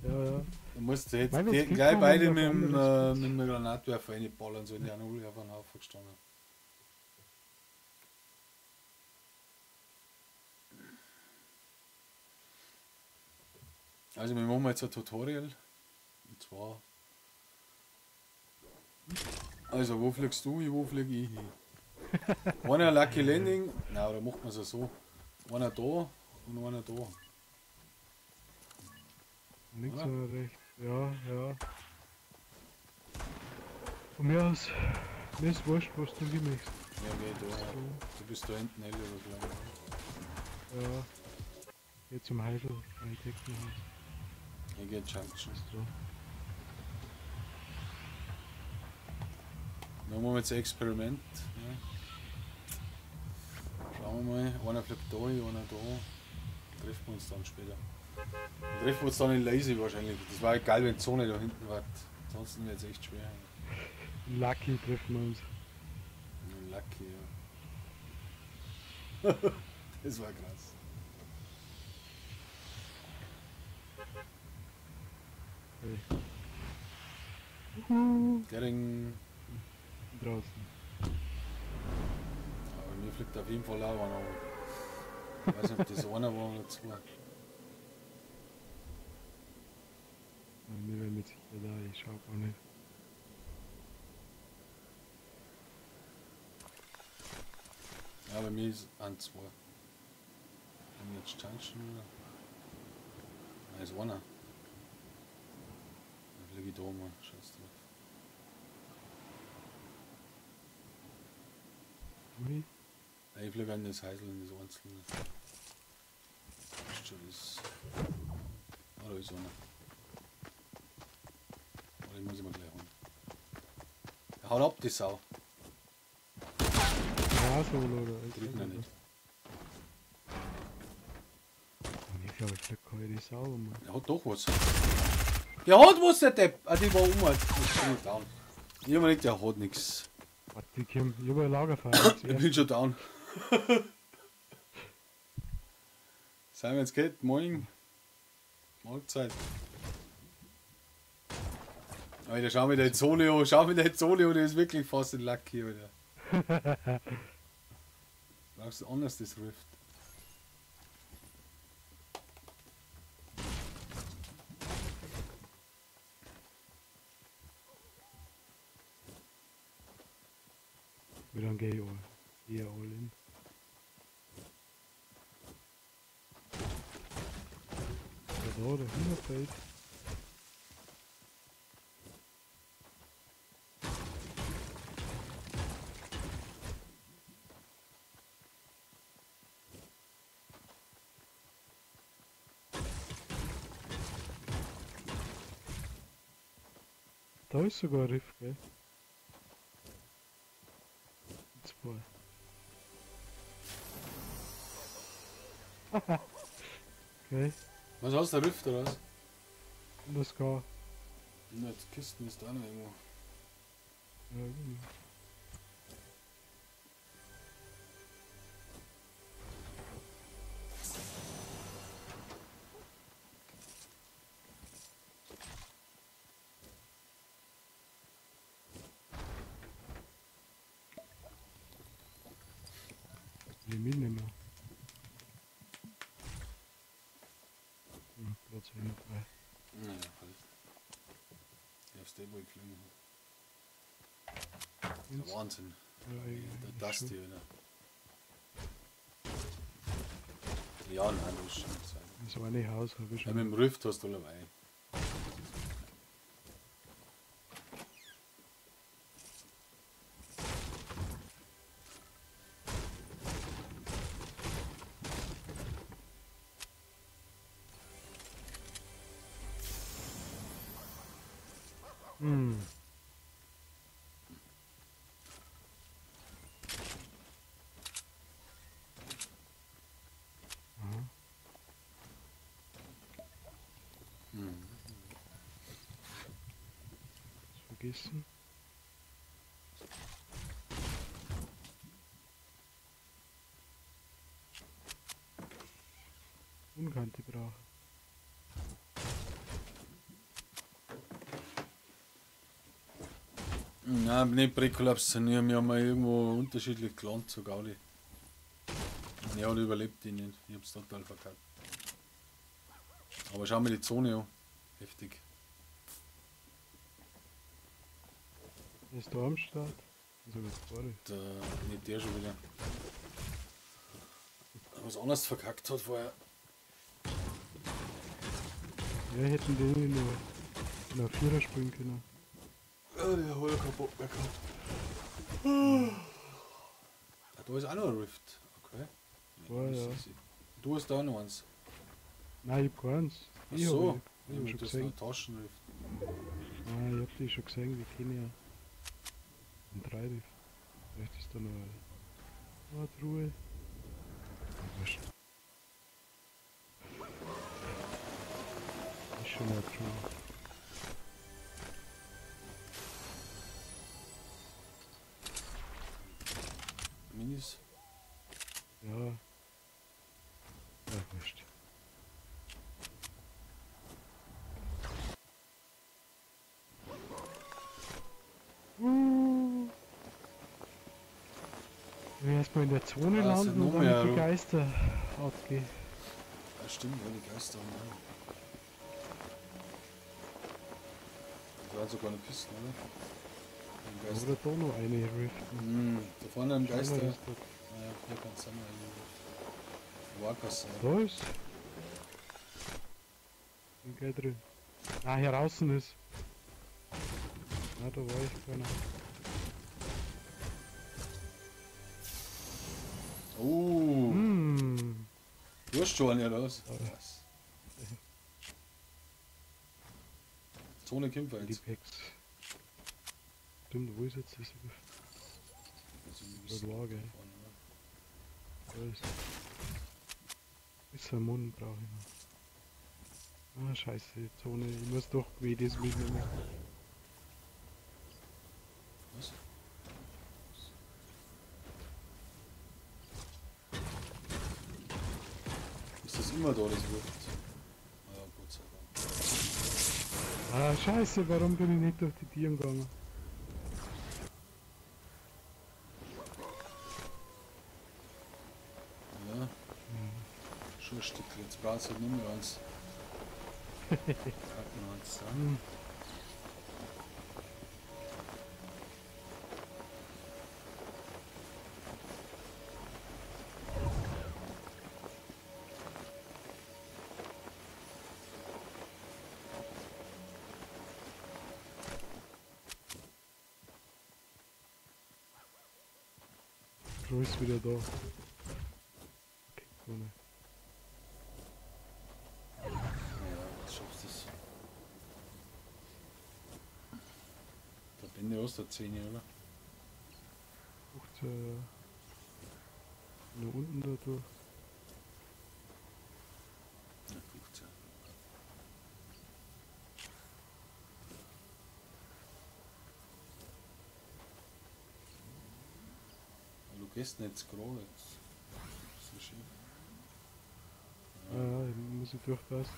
Ja, ja. Du musst jetzt gleich beide mit dem Granatwerfer reinballern, so in die 0 auf einen Haufen gestanden. Also wir machen jetzt ein Tutorial. Und zwar... Also wo fliegst du hin, wo flieg ich hin? Einer Lucky Landing, nein, da macht man es ja so. Einer da und einer da. Links oder rechts, ja, ja. Von mir aus, mir ist wurscht, was du wie möchtest. Ja, geh da. Du bist da hinten, hell oder glaube ich. Ja. Geh zum Heidel, mein Techno-Haus. Ich geh Junction. So. Dann machen wir jetzt ein Experiment. Ja. Schauen wir mal. Einer fliegt da, einer da. Treffen wir uns dann später. Dann treffen wir uns dann in Lazy wahrscheinlich. Das war egal, wenn die Zone da hinten war. Ansonsten wird es echt schwer. Lucky treffen wir uns. Lucky, ja. Das war krass. Hey. Der Ring. Draußen. Aber mir fliegt auf jeden Fall auch einer. Ich weiß nicht, ob das einer war oder zwei. Mir wäre mit sicher da, ich schau gar nicht. Ja, bei mir ist ein, zwei. Haben wir jetzt Junction oder? Nein, ist einer. Dann fliege ich da mal, scheiß drauf. Wohin? Ich fliege in das Häusl, in das Einzelne. Ist schon das. Ah, da ist einer. Aber den muss ich mir gleich holen. Er haut ab, die Sau. Ja, Solo, oder? Kriegt ihn nicht. Ich glaube, ich flieg keine Sau, Mann. Er hat doch was. Der hat was, der Depp! Ah, die war um. Ich bin down. Ich hab mir nicht, der hat nix. Warte, ich komm, ich hab ein Lagerfeuer. Ich bin schon down. Seien wir jetzt geht, moin. Mahlzeit. Alter, schau mir den Zone an, schau mir den Zone an, der ist wirklich fast in Lack hier wieder. Brauchst du anders das Rift? Wie lange gehe ich all? Eher all in. Ja, da, der Hühnerfeld. Da ist sogar ein Riff, gell? Zwei. Okay. Was hast du, der Rift oder was? Das kann. 100 Kisten ist da noch irgendwo. Ja, genau. Die mitnehmen. Hm, Platz eh noch frei. Naja, halt. Ich hab's der wohl geflogen. Der Wahnsinn. Ja, Der Dusty wieder. Ja, nein, das ist schon Zeit. Das eine Haus habe ich Ja, schon. mit dem Rift hast du dabei. Hm. Aha. Hm. Vergessen. Unkante brauche. Nein, nicht präkollapsionieren, wir haben mal irgendwo unterschiedlich gelandet zu Gaudi. Und er hat überlebt ihn nicht. Ich hab's total verkackt. Aber schau mir die Zone an. Heftig. Ist da am Start? Sogar zwei. Der, nicht der schon wieder. Was anders verkackt hat vorher. Ja, hätten die nur in Vierer spielen können. Ja, der hat ja keinen Bock mehr gehabt. Ah, da ist auch noch ein Rift. Okay. Nee, Oh, ja. Du hast da auch noch eins. Nein, ich hab keins. Ach so. Ich hab Ich schon hab das gesehen. noch Taschenrift. Nein, ich hab die schon gesehen, die kenne ich ja. Ein 3 Rift. Vielleicht ist da noch eine Truhe. Wurscht. Ist schon eine Truhe. Minis. Ja. Ja, wurscht. Wir erstmal in der Zone Ah, landen sind und noch dann mehr, mit die du. Geister abgehen. Ja, stimmt, ja, die Geister haben wir. Da waren sogar eine Kiste, oder? Ein Geister. Oder da noch eine Rift. Hm, da vorne ein Geister. Ist Naja, da. hier kannst du auch noch eine Rift. War kein Sein. Da ist. Bin gleich drin. Ah, hier draußen ist. Na, da war ich keiner. Oh, Mm. du hast schon eine, oder was? Was? Zone Kämpfer Die jetzt. Packs. Stimmt, wo ist jetzt das? Das war, gell. Da ist. Bisschen Mund brauche ich noch. Ah, scheiße, die Zone. Ich muss doch Medis mitnehmen. Was? Ist das immer da, das wirft? Ah, Gott sei Dank. Ah, scheiße, warum bin ich nicht durch die Tieren gegangen? Ja. Schon ein Stück, jetzt brauchst du halt nicht mehr eins. Packen wir uns an. Flo ist wieder da. Okay, Zone. Ja, jetzt schaffst du es. Da bin ich aus der 10, oder? 15, ja. Nur unten da durch. Ja, 15. Aber du gehst nicht jetzt gerade. Jetzt. So schief. Ja, ja, ich muss ich durchpassen.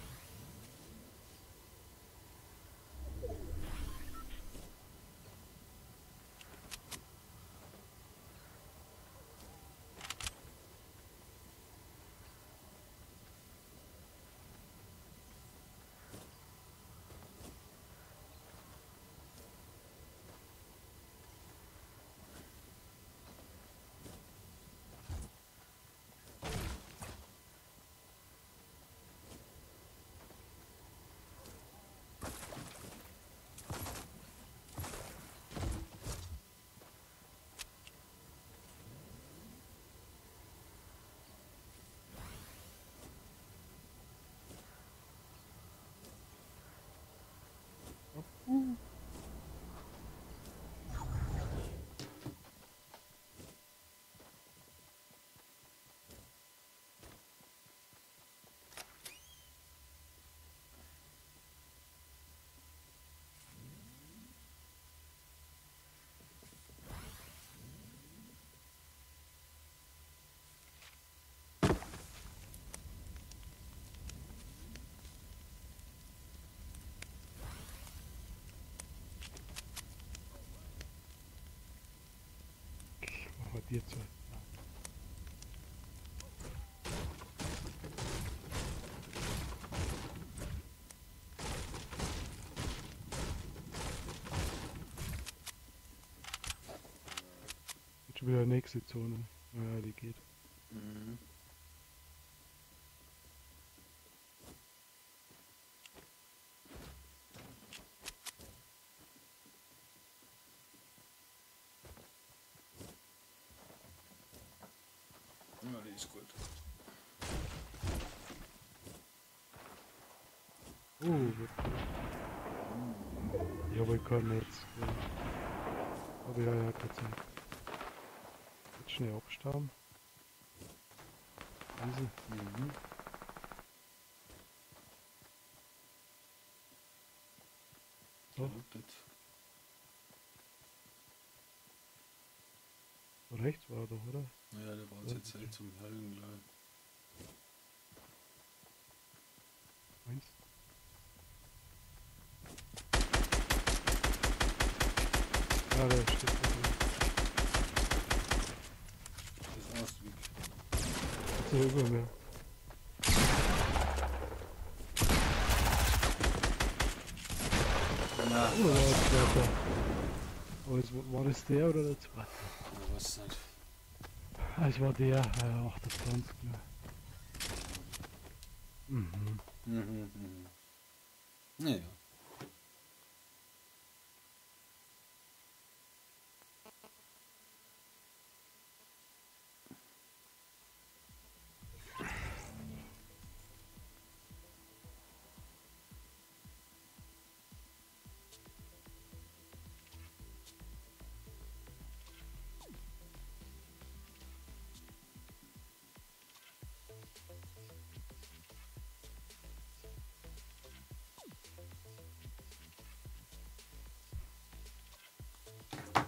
Dir zu. Jetzt schon wieder nächste Zone. Ja, die geht. Mhm. Ja, die ist gut. Oh, ich habe kein Netz. Ja. Aber ja, ja, keine Zeit. Jetzt schnell abstauben. Easy. Mhm. So. Gelootet. Rechts war er doch, oder? Ja, der war jetzt echt zum Hellen, glaube ich. Eins. Ah, da steht da drin. Das ist Ausweg. Ist ja über mir. Na, Oh, da war ein zweiter. Aber es war das der oder der zweite? ich weiß nicht. Ah, es war der, 28, ne. Mhm. Mhm, mhm. Naja.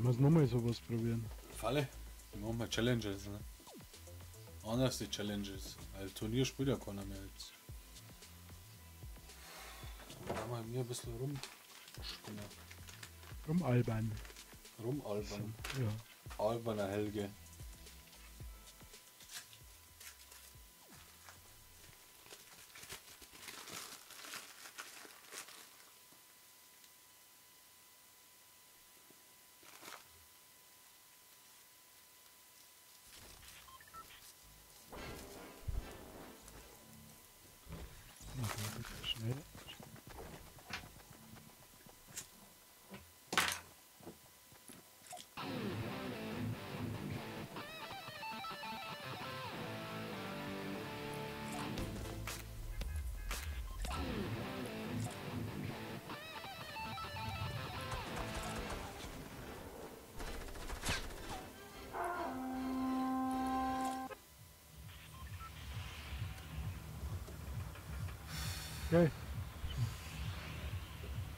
Ich muss nochmal sowas probieren. Falle. Wir machen mal Challenges, ne? Anders die Challenges. Weil Turnier spielt ja keiner mehr jetzt. Da mal mir ein bisschen rum. Rumalbern. Rumalbern. Ja. Alberner Helge. Schnell. Geil.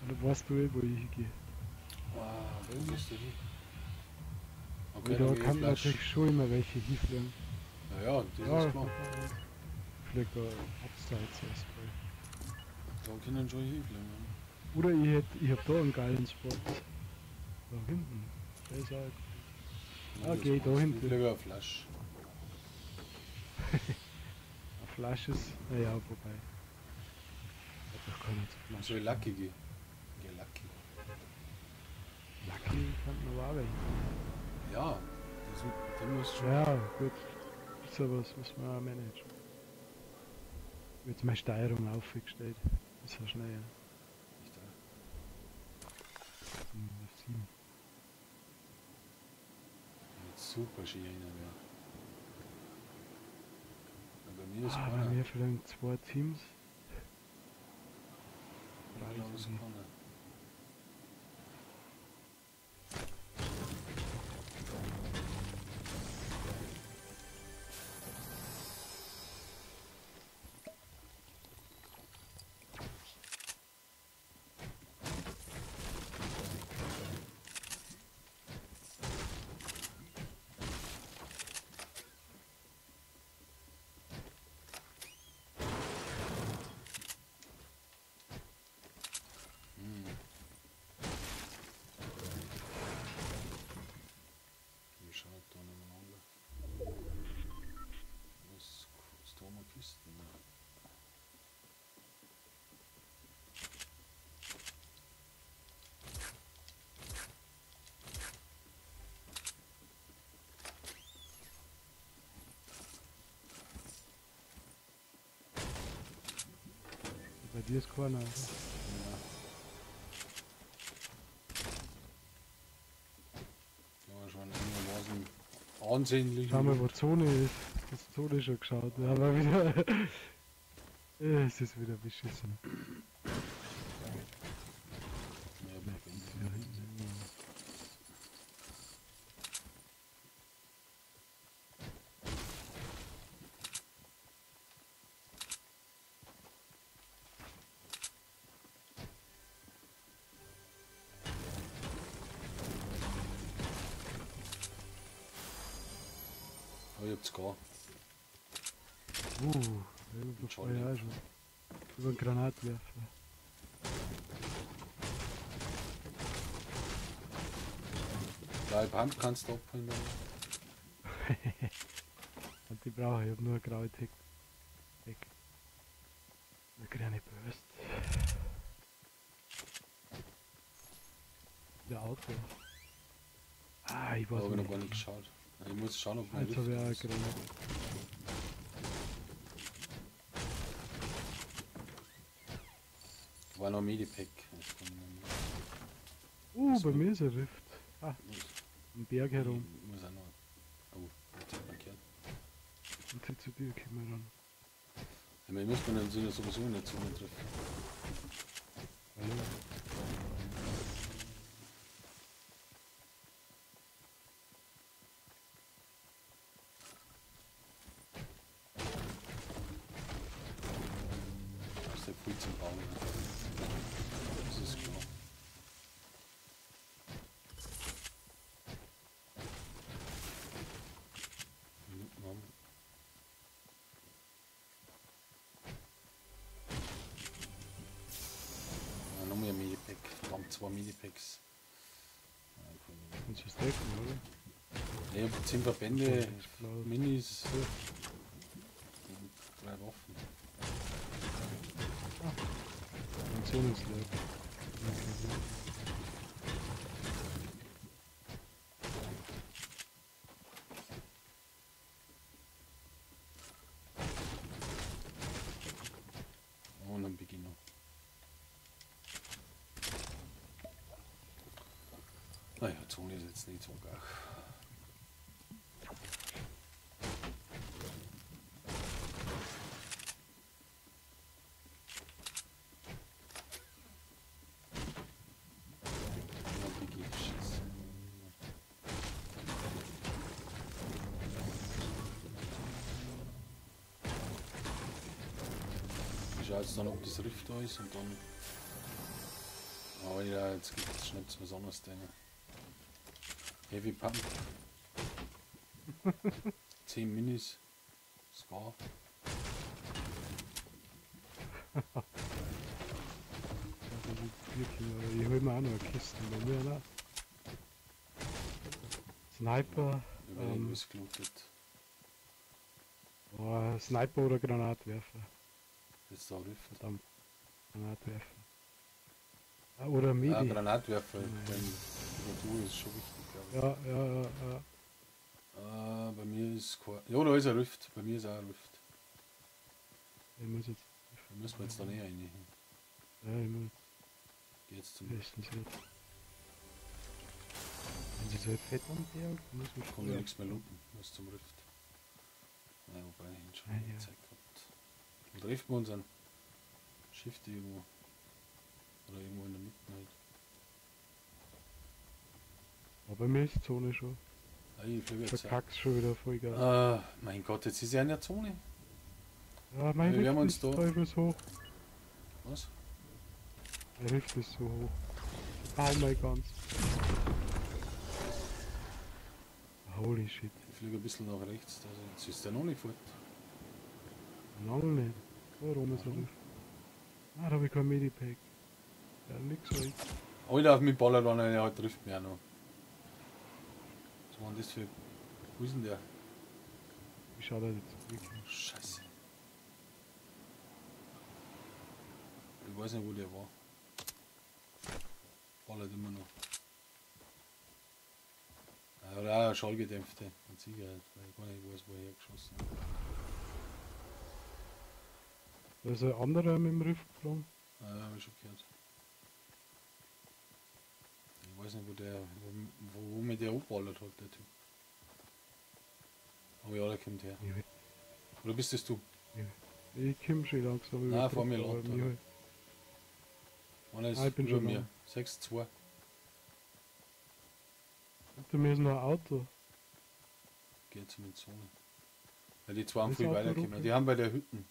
Und weißt du eh, wo ich hingehe. Ah, wo gehst du hin? Okay, da kann natürlich schon immer welche hinfliegen. Naja, das ja, ist klar. Fliegt da abseits erstmal. Da können schon hinfliegen. Ja. Oder ich hab da einen geilen Spot. Da hinten. Der ist auch. Ah, geh da hinten. Ich fliege eine Flasche. Eine Flasche ist. Naja, wobei. Soll ich Lucky gehen? Geh Lucky. Lucky kann man aber auch welche. Ja, das muss schon. Ja, gut. Ist ja was, muss man auch managen. Jetzt meine Steuerung aufgestellt. Ist ja schnell. Nicht da. 7. Jetzt super schön ja. Bei mir ist bei mir vielleicht 2 Teams. Ich glaube, es kann. Bei dir ist keiner. Ja. Ja, schon einigermaßen ansehnlich. Schau mal, wo Zone ist. Das Zone schon geschaut. Aber wieder. Es ist wieder beschissen. Ja, ich hab's gar. Ja, schon. Über einen Granatwerfer. Blaue Pump kannst du abholen. Und die brauche ich, ich hab nur eine graue Tick. Eine grüne Bürste. Der Auto. Ah, ich weiß nicht. Ich hab noch gar nicht geschaut. Ich muss schauen, ob man. Jetzt habe ich auch eine Granate. War noch Medipack. Bei mir ist ein Rift. Ah, im Berg herum. Ich muss auch noch. Oh, jetzt hat man gehört. Und sie zu dir kommen ran. Ja, ich muss man dann sowieso in der Zone treffen. Hallo. Das ist ja viel zum Bauen. Das ist klar. 2 Minipacks. Kannst du stacken, oder? Ja, ich hab 10 Verbände, Minis und 3 Waffen. Ah. Und so ist leer. Und dann beginnen. Naja, Zone ist jetzt nicht so geil. Ich schaue jetzt dann, ob das Rift da ist und dann. Oh ja, jetzt schnappt es was anderes drin. Heavy Pump. 10 Minis. Scar. Das ist wirklich, ich hol mir auch noch eine Kiste bei mir, oder? Sniper. Oh, Sniper oder Granatwerfer. Jetzt da Rift. Verdammt. Granatwerfer. Ah, oder Medi. Ah, Granatwerfer. Die ist schon wichtig, glaube ich. Ja. Ah, bei mir ist kein. Ja, da ist ein Rift. Bei mir ist auch ein Rift. Ich muss jetzt. Da müssen wir jetzt da näher rein. Ja, ich muss. Geh jetzt zum Rift. Wenn sie so fett am Berg, muss ich. Kann ja nichts mehr looten. Muss zum Rift. Nein, wobei ich schon ja. Zeit gehabt. Wo treffen wir uns an? Shift irgendwo. Oder irgendwo in der Mitte halt. Aber bei mir ist die Zone schon. Ah, ich fliege jetzt. Verkack's schon wieder voll geil. Ah, mein Gott, jetzt ist er in der Zone. Ja, mein wir Rift uns ist da. teufels hoch. Was? Mein Rift ist so hoch. Oh mein Gott. Holy shit. Ich fliege ein bisschen nach rechts, also jetzt ist der noch nicht fort. Lange nicht. Warum ist er Rift? Ah, da hab ich kein Medipack. Ja, nix halt. Alter, auf mich ballert einer, der halt trifft mich auch noch. Was war denn das für. Wo ist denn der? Wie schaut er jetzt wirklich? Scheiße. Ich weiß nicht, wo der war. Ballert immer noch. Ja, oder auch Schallgedämpfte, mit Sicherheit, weil ich gar nicht weiß, wo er hergeschossen hat. Da ist ein anderer mit dem Rift geflogen. Ja, hab ich schon gehört. Ich weiß nicht, wo der, wo mir der abballert hat, der Typ. Aber ja, der kommt her. Ja. Oder bist das du? Ja. Ich komm schon langsam. Nein, vor mir Land. Einer ist ich bin über schon mir. 6-2. Hinter mir ist noch ein Auto. Geh jetzt in die Zone. Weil die zwei haben Ist viel Auto weitergekommen. Die haben bei der Hütten.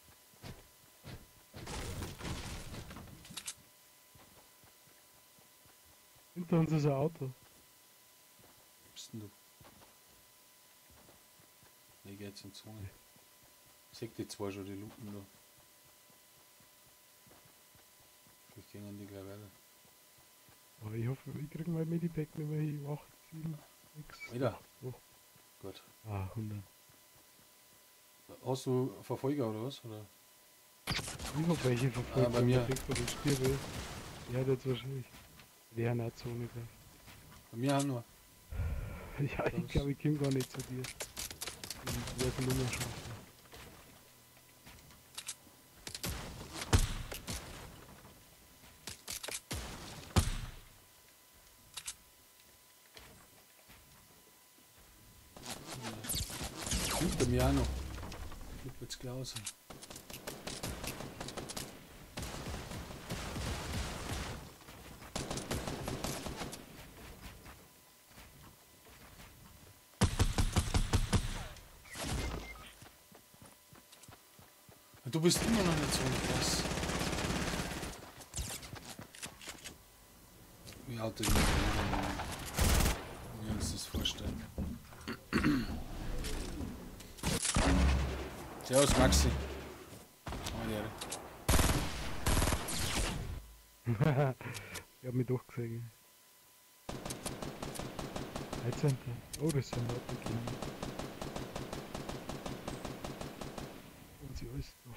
Hinter uns ist ein Auto. Wo bist denn du? Ich geh jetzt in die Zone. Ich seh die zwei schon, die Lupen da. Vielleicht gehen die gleich weiter. Oh, ich hoffe, ich krieg mein Medipack nicht mehr hin. 8, 7, 6. Wieder? Oh. Gut. Ah, 100. Hast du Verfolger oder was? Oder? Ich hab welche Verfolger. Ah, bei mir. Ich denk, ich stirbe. Die hat jetzt wahrscheinlich. Die haben auch Zone gleich. Bei mir auch nur. Ja, ich glaube, ich komm gar nicht zu dir. Ich werde nur mehr schaffen. Hinter mir auch noch. Ich jetzt gleich raus. Du bist immer noch nicht so krass. Wie hat der wir uns das vorstellen? Servus Maxi. Oh, Ja. Ich hab mich doch gesehen. 13. Oh, das sind Leute gegangen. Und sie alles drauf.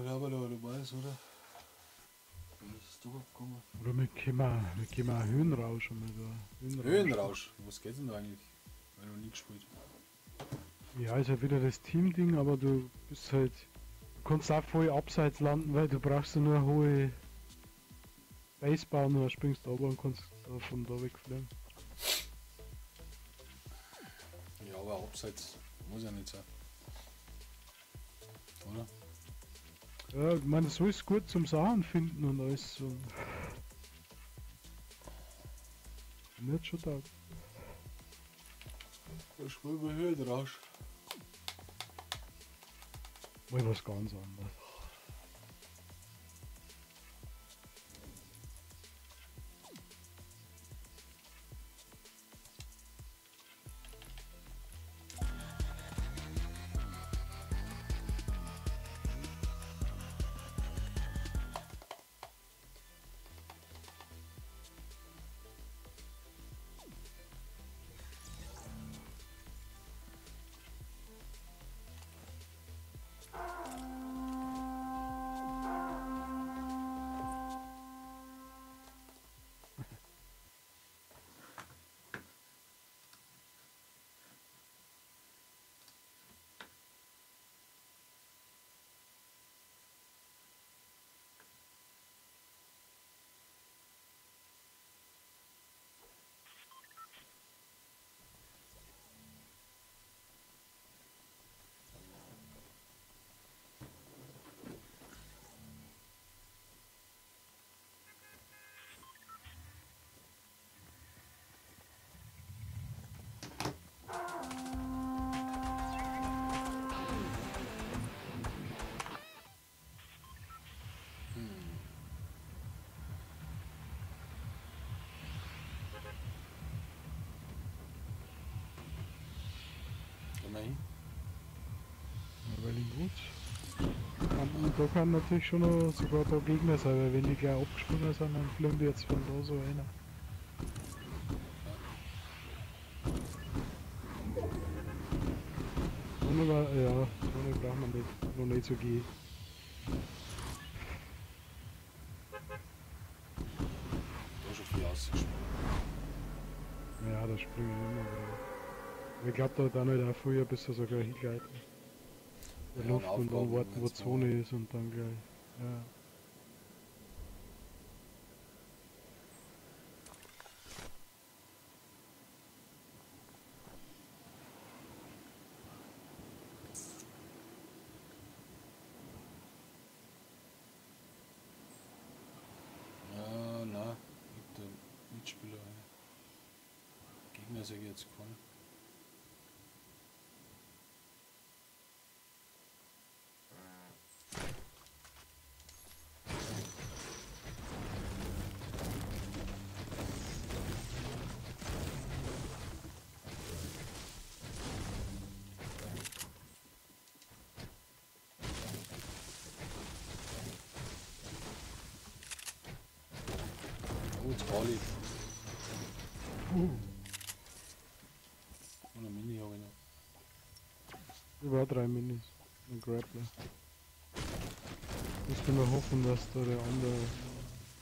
Ja, aber du weißt, oder? Was ist da gekommen? Oder wir können auch Höhenrausch einmal da. Höhenrausch. Höhenrausch? Was geht denn da eigentlich? Weil noch nie gespielt. Ja, ist halt wieder das Team-Ding, aber du bist halt. Du kannst auch voll abseits landen, weil du brauchst ja nur eine hohe Base bauen oder springst runter und kannst da von da wegfliegen. Ja, aber abseits muss ja nicht sein. Oder? Ja, ich meine, so ist gut zum Sachen finden und alles. Und nicht schon da. Da spielen wir Höhenrausch. Mal was ganz anderes. Nein. Ja, weil ich gut. Da kann natürlich schon noch sogar da Gegner sein, weil wenn die gleich abgesprungen sind, dann fliegen die jetzt von da so einer. Aber ja, Zone braucht man nicht, noch nicht so gehen. Da schon viel ausgesprungen. Ja, da springen wir immer wieder. Ich glaube, da dann halt auch früher bis er sogar hingleiten. Der Ja, Luft und und dann Aufgaben warten, wo jetzt Zone mal. ist und dann gleich. Ja. Ja, nein, gibt der Mitspieler. Gegner sehe ich jetzt keinen. Oh, jetzt Kali. Und eine Mini habe ich noch. Über 3 Minis. Ein Grappler. Muss nur hoffen, dass da der andere,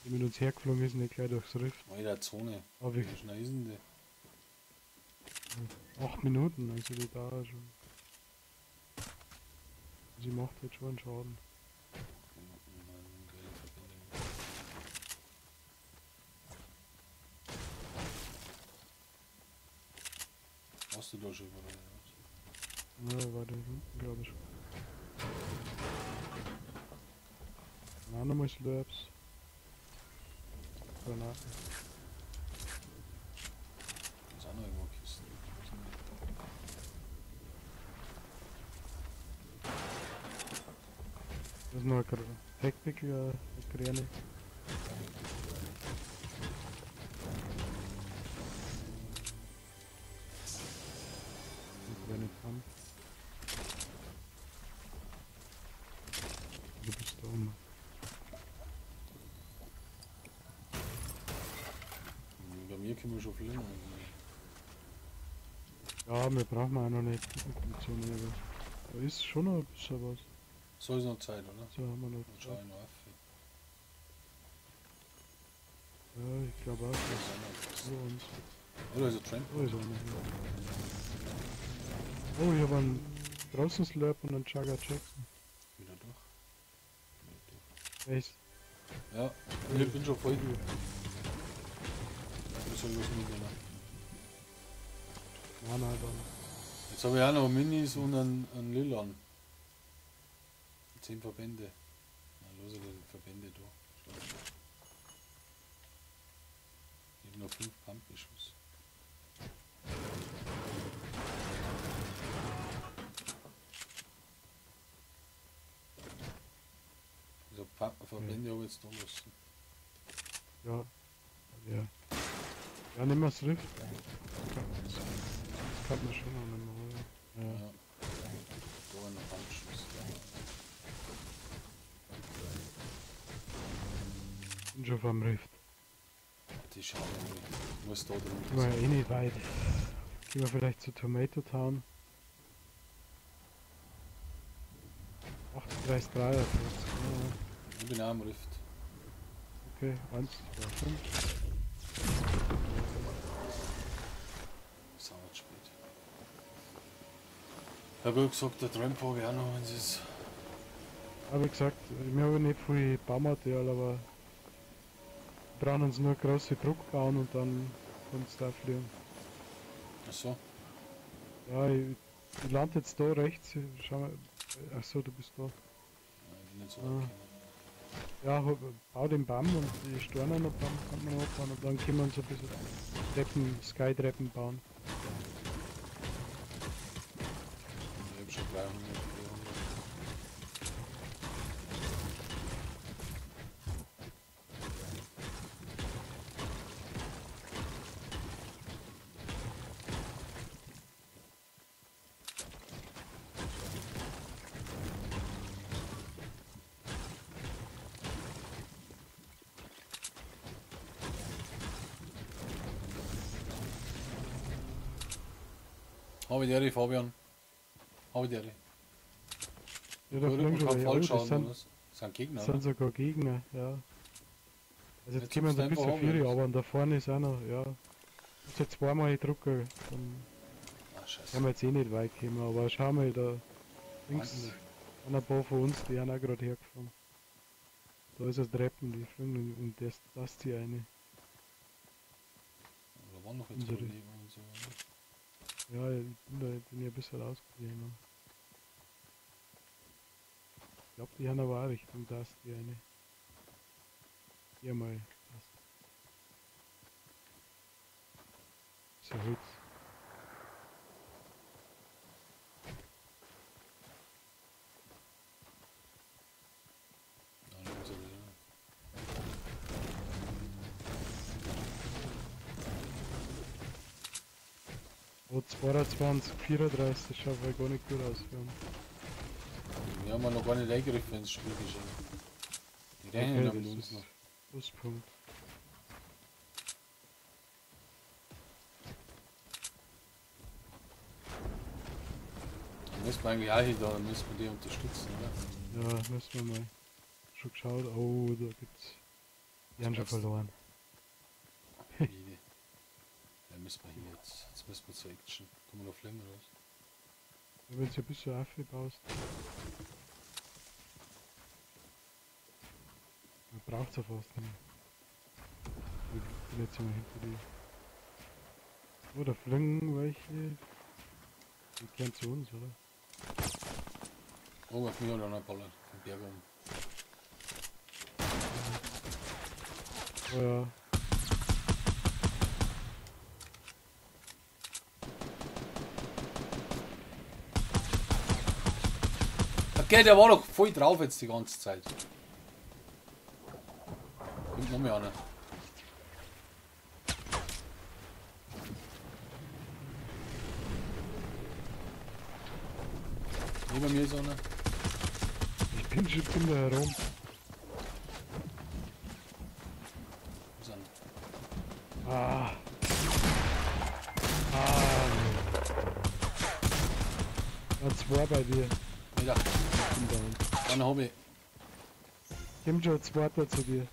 der mit uns hergeflogen ist, nicht gleich durchs Rift. Alter, Zone. Aber ich Wie schnell ist denn die? 8 Minuten, also die dauert schon. Sie macht jetzt schon einen Schaden. Hast du da schon überall? Ja, war der unten, glaube ich. Na, nochmal Slurps. Granaten. Ist auch noch irgendwo Kisten. Das ist noch ein Tactical, eine grüne. Eine grüne Pump. Du bist da oben. Bei mir können wir schon fliegen. Ja, wir brauchen auch noch nicht die Zone, aber da ist schon noch ein bisschen was. So ist noch Zeit, oder? So haben wir noch Dann Zeit. schau ich noch auf. Ja, ich glaube auch. Das ist uns. Oder ist ein Tramp? Da ist einer. Oh, ich habe einen großen Slurp und einen Chugga Jackson. Wieder durch. Echt? Ja, ich bin schon voll. Ich soll was mitnehmen. Nein, nein, dann. Jetzt habe ich auch noch Minis und einen Lilan. 10 Verbände. Na, los, die Verbände da. Ich habe noch 5 Pumpbeschuss. Also Verbände habe ich jetzt da lassen. Ja. Ja. Ja, nimm mal das Rift. Das kann man schon noch nicht mehr, oder? Ja. Ja. Da noch Pumpschuss. Bin schon vom Rift. Die schauen wir. Muss da drin. Gehen wir ja eh nicht weit. Gehen wir vielleicht zu Tomato Town. 38, 43. Ja. Ich bin auch am Rift. Okay, 1, 2, 5. Ist auch spät. Ich habe gesagt, der Tramp habe ich auch noch, wenn es ist. Aber wie gesagt, wir haben nicht viel Baumaterial, aber wir brauchen uns nur große Druck bauen und dann kannst du da fliegen. Ach so. Ja, ich lande jetzt da rechts. Schau mal. Ach so, du bist da. Ja, ich bin nicht so Ah. weit gekommen. Ja, bau den Baum und die Steine noch bauen, kann man noch abbauen und dann können wir uns ein bisschen Treppen, Sky-Treppen bauen. Ich hab schon 300, 400. Habe die Ehre, Fabian. Habe die Ehre. Ja, da fliegen schon welche. Oh, das sind, das sind Gegner. das sind sogar Gegner, ja. Also jetzt Jetzt können wir uns ein hab's bisschen einfach Fury, haben, aber und da vorne ist auch noch, ja. Muss jetzt zweimal drücken, dann Ah, scheiße. können wir jetzt eh nicht weit kommen, aber schau mal, da links Wahnsinn. sind ein paar von uns, die haben auch gerade hergefahren. Da ist ein Treppen, die fliegen und das die eine. Da waren noch jetzt Unsere. Überleber und so. Oder? Ja, ich bin da bin ich ein bisschen rausgegangen. Ich glaube, die haben aber auch Richtung das, die eine. Hier mal. Das. So Holz. Ja, da ist er wieder. Oh, 22, 34, schaut aber gar nicht gut aus. Wir haben Wir haben ja noch gar nicht eingegriffen ins Spiel geschehen. Die rennen Okay, mit das uns ist noch. Pluspunkt. Da müssen wir eigentlich auch hin, da müssen wir die unterstützen, oder? Ja, müssen wir mal. Schon geschaut. Oh, da gibt's. Die haben schon Was? verloren. Wie? Ja, müssen wir hier jetzt. Jetzt müssen wir zur Action. Kommen wir noch fliegen oder was? Wenn du ein bisschen aufbaust. Man braucht's ja fast nicht. Ich bin jetzt mal hinter dir. Oh, da fliegen welche. Die kehren zu uns, oder? Oh, auf mich hat einer ballert. Vom Berg oben. Oh ja. Okay, der war doch voll drauf jetzt die ganze Zeit. Kommt noch mehr einer. Neben mir ist einer. Ich bin schon da herum. Wo ist einer? Ah. Ah. Da zwei bei dir. Ja. Dann hab ich. Kommt schon ein zweiter zu dir.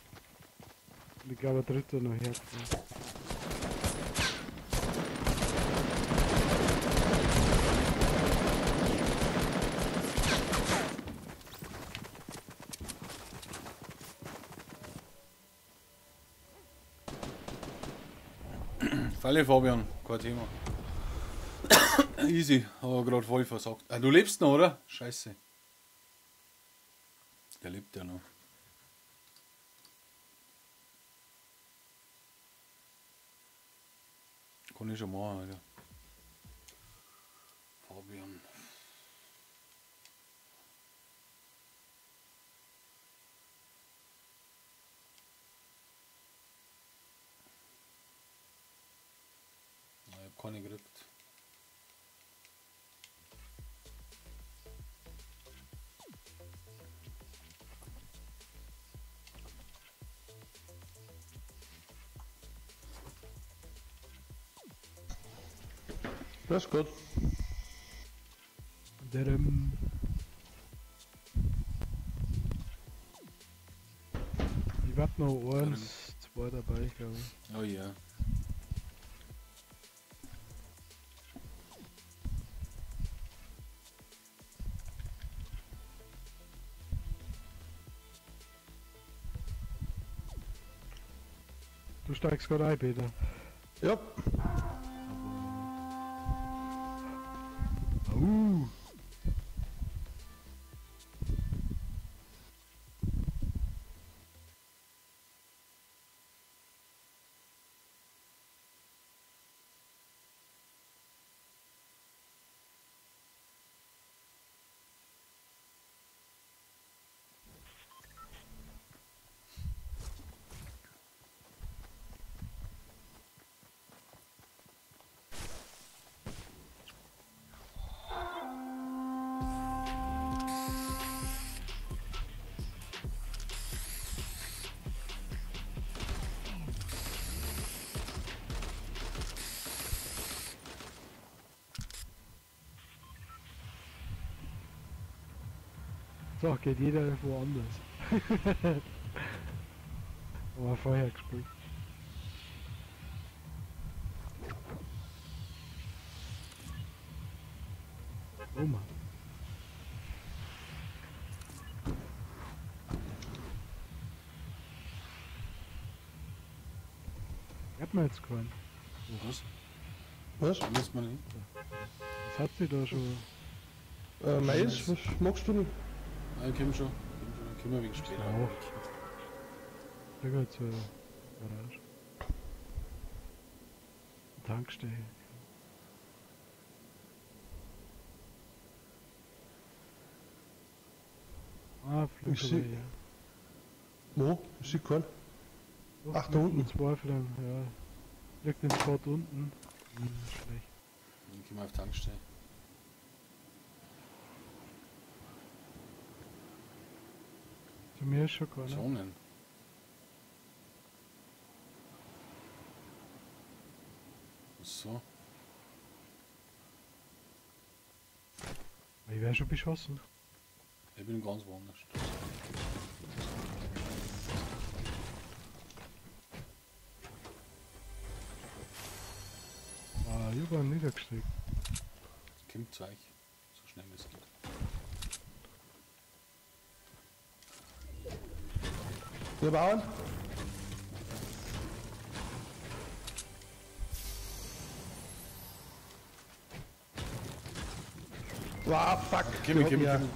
Und ich glaube ein dritter noch her. Falle Fabian, kein Thema. Easy, aber gerade voll versagt. Ah, du lebst noch, oder? Scheiße. Der lebt ja noch. Kann ich schon machen, Alter. Fabian. Ich hab keine gekriegt. Das ist gut. Ich warte noch eins, zwei dabei, glaube ich. Oh ja. Du steigst gerade ein, Peter. Ja. So, geht jeder woanders. Aber vorher gespielt. Oh Mann. Ich hab mir jetzt keinen. Was? Was? Da muss man hin. Was hat sie da schon? Mais, was magst du denn? Nein, komm schon. Komm schon, wegen später. Auch. Ich geh zur Garage. Tankstelle. Ah, Ich seh- ja. Wo? Ich seh keinen. Doch, Ach, da unten. Zwei Fliegen, ja. Liegt den Spot unten. Hm, schlecht. Dann gehen wir auf Tankstelle. Zu mir ist schon keiner. Zonen. So. Ich wär schon beschossen. Ich bin ganz woanders. Ah, ich hab einen niedergestreckt. Kommt zu euch. So schnell wie es geht. Wir bauen. Wow, fuck. Komm, komm, komm.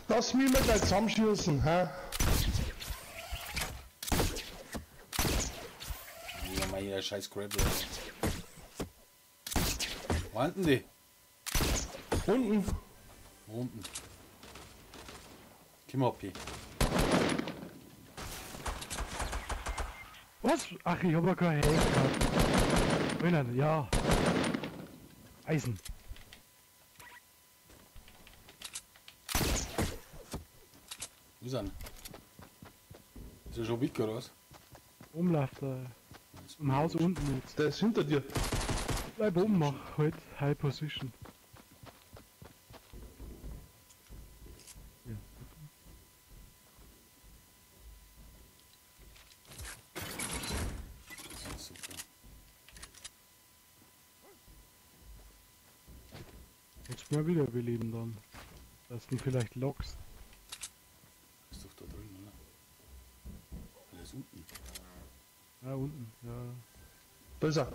Lass mich mal gleich zusammenschießen, hä? Ja, mal hier, scheiß Grapple. Wo sind denn die? Unten. Wo unten? Komm ab hier. Was? Ach, ich hab ja kein Helm gehabt. Drinnen, ja. Eisen. Wo ist er? Ist er schon weg oder was? Umläuft er. Im Haus unten jetzt. Der ist hinter dir. Bleib oben, mach halt High Position. Ja. Super. Jetzt mal wiederbeleben dann. Dass du ihn vielleicht lockst. Ist doch da drin, oder? Der ist unten. Ja, unten, ja. Da ist er.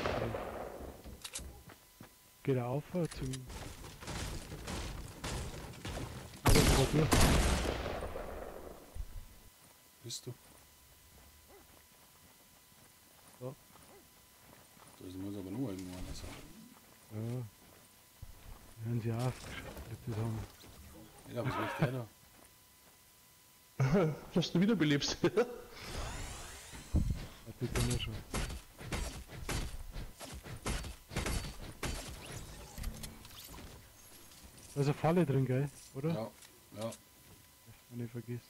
Okay. Geht er auf zum. Durch. Bist du? Ja. Da muss aber nur irgendwo einer sein. Ja. Die hören sie aufgeschaltet haben. Ja, was macht der da? Dass du wiederbelebst. Ja, bitte mir schon. Da ist eine Falle drin, gell? Oder? Ja, ja. Das hab ich vergessen.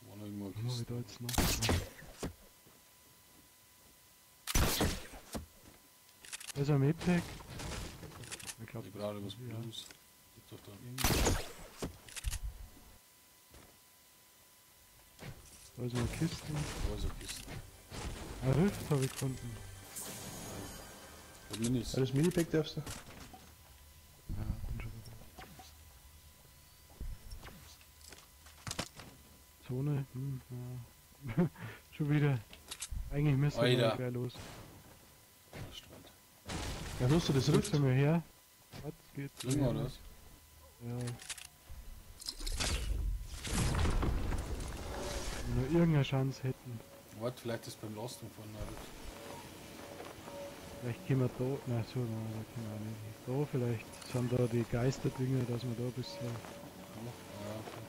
War noch irgendwo eine Was mach ich Kiste. da jetzt noch? Da ist ein Medpack. Ich glaub, Ich brauche was ja. Blues. Gibt doch da. Da ist noch eine Kiste. Da ist eine Kiste. Ein Rift habe ich gefunden. Hat Minis. Ja, das Minipack darfst du. Ja, bin schon wieder. Zone, ja. Schon wieder. Eigentlich müssen wir Alter. gleich los. Ja, hast du das Geht's Rift? zu mir her? Was geht's? Drücken oder was? Ja. Wenn wir nur irgendeine Chance hätten. Warte, vielleicht ist beim Lasten von der Rift. Vielleicht können wir da. Nein, so, nein, da können wir auch nicht. Da vielleicht sind da die Geisterdinger, dass wir da ein bisschen. Ja, okay.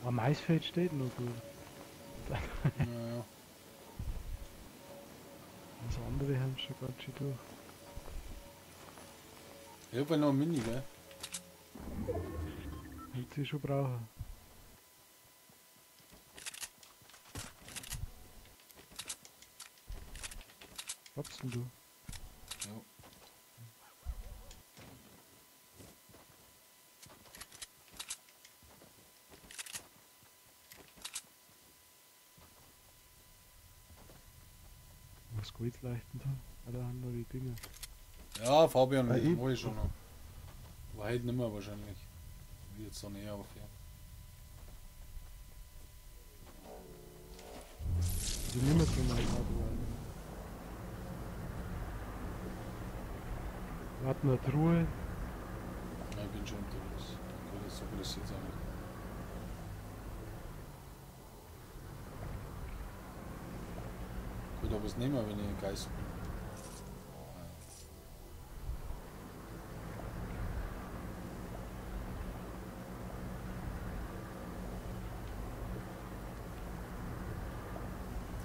Aber Maisfeld steht noch gut. Naja. Das andere haben schon ganz schön durch. Ich hab ja noch ein Mini, gell? Hätte sie schon brauchen. Was hast denn du? Ja. Was geht leichten da? Ah, da haben wir die Dinger. Ja, Fabian, Ah, ich- wo ich schon noch. Aber heute nicht mehr wahrscheinlich. Wie jetzt dann eher auf, ja. Die nehmen wir mal Hardware. Warten eine Truhe. Ja, ich bin schon unterwegs. Okay, das ist so gut, das jetzt eigentlich. Gut, aber was nehmen wir, wenn ich ein Geist bin?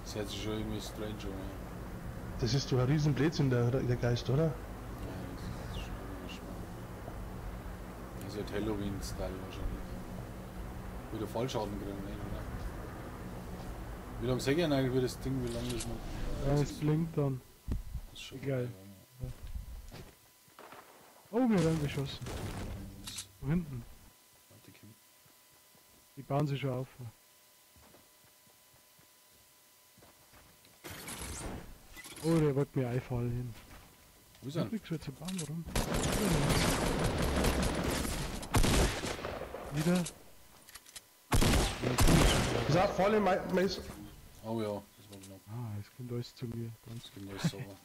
Das hört sich schon irgendwie strange an. Ja. Das ist doch ein riesen Blödsinn, der Geist, oder? Ja, das ist schon irgendwie schwer. Das ist halt Halloween-Style wahrscheinlich. Wieder Fallschaden kriegen, nicht, oder? Wie lange sag ich denn eigentlich, wie das Ding, wie lange das noch. Ja, es blinkt dann. Das ist schon Egal. vorbei, Oh, wir werden beschossen. ja. Von hinten. Warte, Kim. Die bauen sich schon auf. Oh, der wollte mir einfallen hin. Wo ist er? Ich so zu bauen, warum? Wieder? Ja, gut. Das ist auch voll im Mais. Oh ja, das war knapp. Ah, es kommt alles zu mir. Ganz Das ging alles sauber.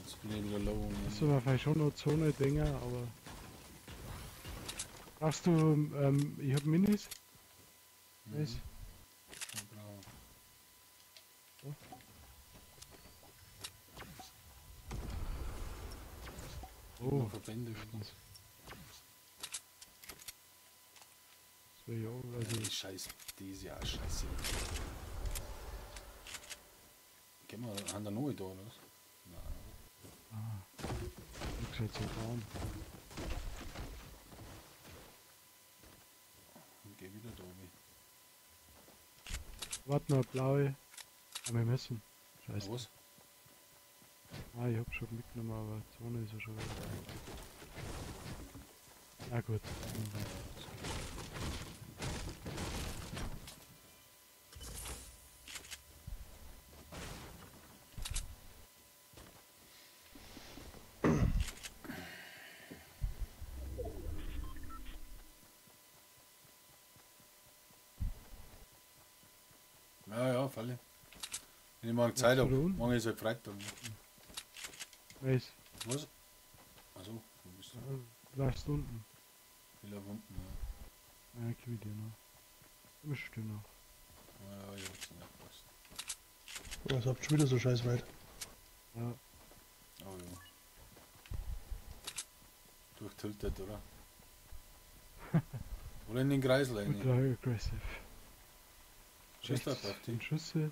Jetzt bin ich wieder low. und- Das sind wir vielleicht schon noch Zone-Dinger, aber. Brauchst du, ich hab Minis. Mhm. Was? Ja, bravo. Oh, Verbände. uns. Ja, also. Die Scheiße, die ist ja scheiße. Gehen wir an der neue da, oder was? Nein. Ah. Ich hab so down. Und geh wieder da oben. Warte noch, blaue. Aber wir müssen. Scheiße. Was? Ah, ich hab schon mitgenommen, aber die Zone ist ja schon wieder. Na gut. Ja, ja, Falle. Wenn ich morgen Zeit habe. Morgen ist halt Freitag. Ne? Weiß. Was? Achso, wo bist du? Ja, du laufst unten. Ich lauf unten, ja. Ja, ich komm mit dir noch. Immer schön noch. Ja, ich hab's nicht gepasst. Ja, das habt schon wieder so scheiß weit. Ja. Oh ja. Durchtiltet, oder? Oder in den Kreisel rein. Ultra aggressive. Schießt da auf die? Schüsse? Ja.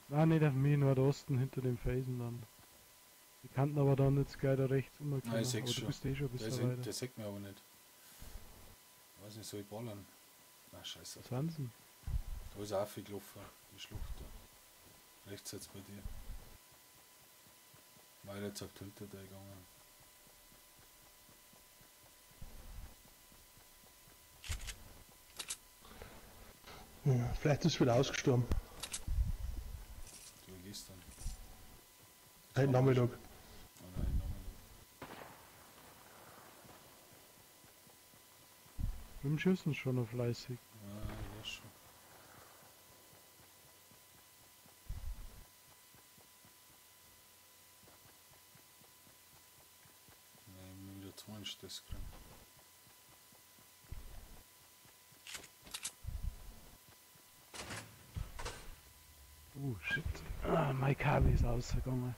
Nein, nicht auf mich, Nordosten hinter dem Felsen dann. Die kannten aber dann jetzt gleich da rechts umgekommen. Nein, ich seh's aber schon. Du bist eh schon ein bisschen weiter. Der sieht mir aber nicht. Ich weiß nicht, soll ich ballern? Na, scheiße. Was sind sie? Da ist auch viel gelaufen, die Schlucht da. Rechts jetzt bei dir. Weiter jetzt auf die Hütte da gegangen. Ja, vielleicht ist es wieder ausgestorben. Du gestern. Heute Nachmittag. Oh nein, Nachmittag. Beim Schießen schon noch fleißig. Ja, ich weiß schon. Nein, ich bin wieder zu einen Stress gekriegt. Oh shit. Ah, mein Kabel ist ausgegangen.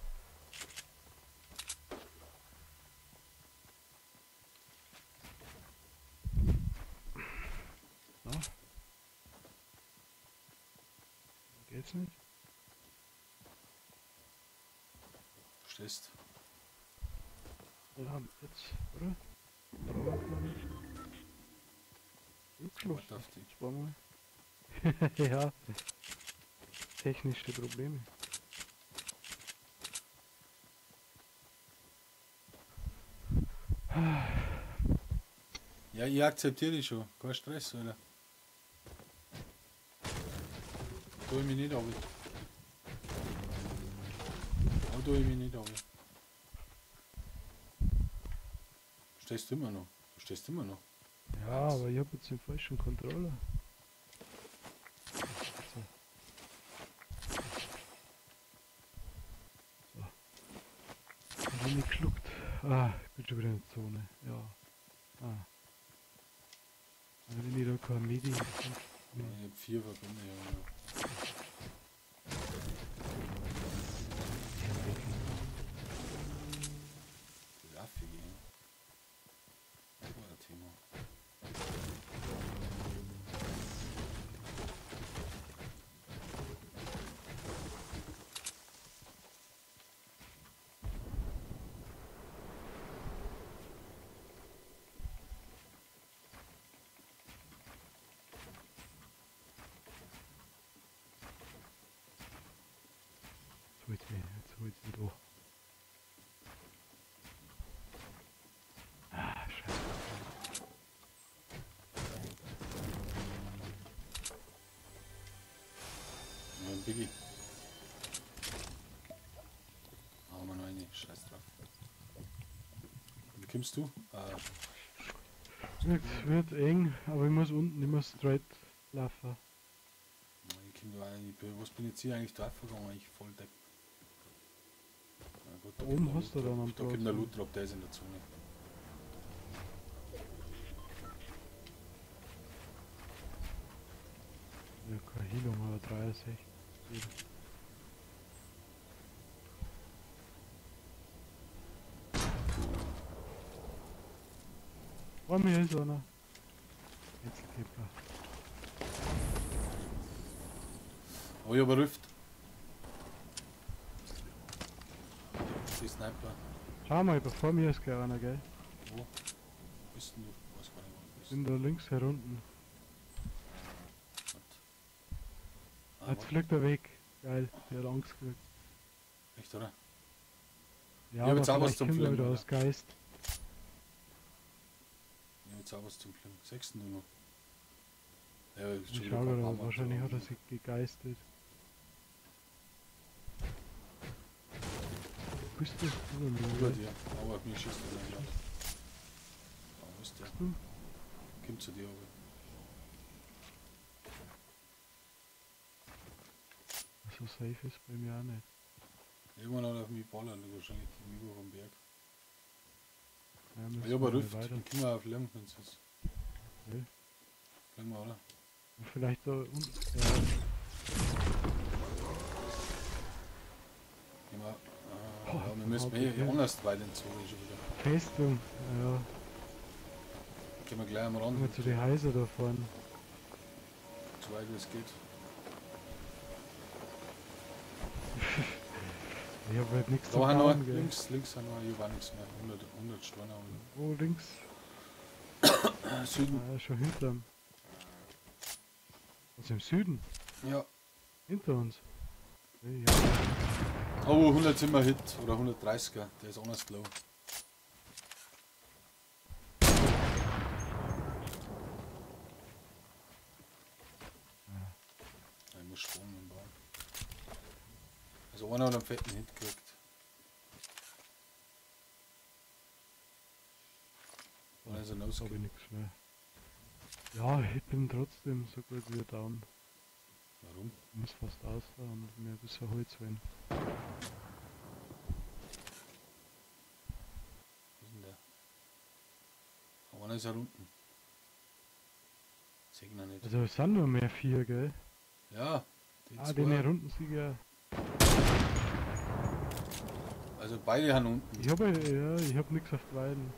So. Geht's nicht? Stehst. Ja, jetzt, oder? Warte auf dich. Zweimal. Ja. Technische Probleme. Ja, ich akzeptiere dich schon. Kein Stress, oder? Tue ich mich nicht ab. Da tue ich mich nicht ab. Stehst du immer noch? Du stehst immer noch. Ja, aber ich hab jetzt den falschen Controller. So. So. Hab ich nicht geschluckt. Ah, ich bin schon wieder in der Zone. Ja. Ah. Also wenn ich da kein Medi. Ja, ich hab 4 Verbände, ja. Das ist affig, ja. Das war ein Thema. Jetzt holt's mich doch. Ah, scheiße. Ja, ein Biggie. Haben wir noch eine. Scheiß drauf. Wie kommst du? Es wird eng, aber ich muss unten immer straight laufen. Ich komm da rein. Was bin ich jetzt hier eigentlich drauf gegangen? Ich voll depp. Gut, da oben hast du dann am Da kommt der Loot Drop, der ist in der Zone. Ja, keine Heilung, aber 63. Vor mir ist einer. Einzelkämpfer. Oh, ich hab einen Rift. Die Sniper. Schau mal, vor mir ist gleich einer, gell? Wo? Bist denn du? Ich weiß gar nicht, wo du bist. Bin da links herunten. Ah, jetzt fliegt er weg. Geil, der hat Angst gekriegt. Echt, oder? Ja, ich hab jetzt auch was zum kommt er Fliegen. wieder aus Geist. Ich hab jetzt auch was zum Fliegen. Sechsten nur noch. Ja, ich Ich schau gerade, wahrscheinlich hat er sich gegeistet. Wo bist du? Über mir, Über oder? dir. Aber auf mich schießt er dann. Da wo ist der? Du? Kommt zu dir, aber. So safe ist bei mir auch nicht. Irgendwann hat er auf mich ballern, wahrscheinlich gegenüber vom Berg. Ja, Ich müssen hab einen wir Rift, weiter. dann können wir auch fliegen, wenn es ist. Okay. Fliegen wir, oder? Und vielleicht da unten. Ja, Gehen wir, Boah, ja, wir müssen hab ich eh hier. anders weit in Zone schon wieder. Festung. Ja, Gehen wir gleich am gehen Rand, wir zu den Häusern da vorne. so weit wie es geht. Ich hab halt nichts Da zu haben wir bauen, gell. links, links haben wir, hier war nichts mehr. 100 Steine haben Wo links? wir. Süden. Ah, schon hinterm. Was im Süden? Ja. Hinter uns. Okay, ja. Oh, 100 sind wir Hit oder 130er, der ist anders low. Ich muss spawnen und bauen. Also einer hat einen fetten Hit gekriegt. Oder ist er Hab ich no-skill? nichts mehr. Ja, ich bin trotzdem so gut wie down. Warum? Ich muss fast aus da und mir ein bisschen Holz holen. Wo ist denn der? Aber einer ist ja unten. Seh ihn noch nicht. Also es sind nur mehr vier, gell? Ja, die Ah, zwei. den hier unten sehe ich ja. Also beide haben unten. Ich hab ja, ich hab nix auf beiden.